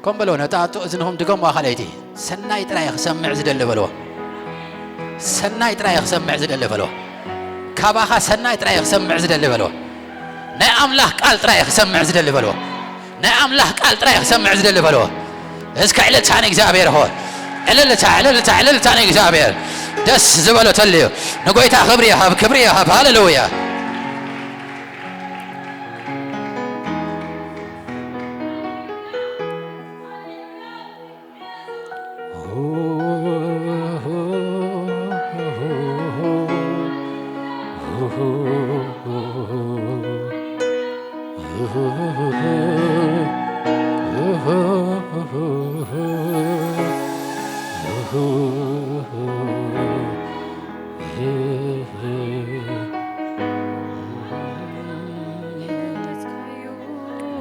ከም በልዎ፣ ነጣጡ እዝንኹም ድገምዋ። ካልኣይቲ፣ ሰናይ ጥራይ ክሰምዕ ዝደሊ በልዎ። ሰናይ ጥራይ ክሰምዕ ዝደሊ በልዎ። ካባኻ ሰናይ ጥራይ ክሰምዕ ዝደሊ በልዎ። ናይ ኣምላኽ ቃል ጥራይ ክሰምዕ ዝደሊ በልዎ። ናይ ኣምላኽ ቃል ጥራይ ክሰምዕ ዝደሊ በልዎ። እስከ ዕልልታ ንእግዚኣብሔር ሆን። ዕልልታ፣ ዕልልታ፣ ዕልልታ ንእግዚኣብሔር። ደስ ዝበሎ ተልዩ። ንጎይታ ክብሪ ይሃብ፣ ክብሪ ይሃብ። ሃሌሉያ።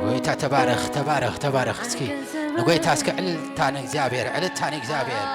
ጎይታ ተባረኽ፣ ተባረኽ፣ ተባረኽ። እስኪ ንጎይታ እስኪ ዕልልታ ንእግዚኣብሔር፣ ዕልልታ ንእግዚኣብሔር።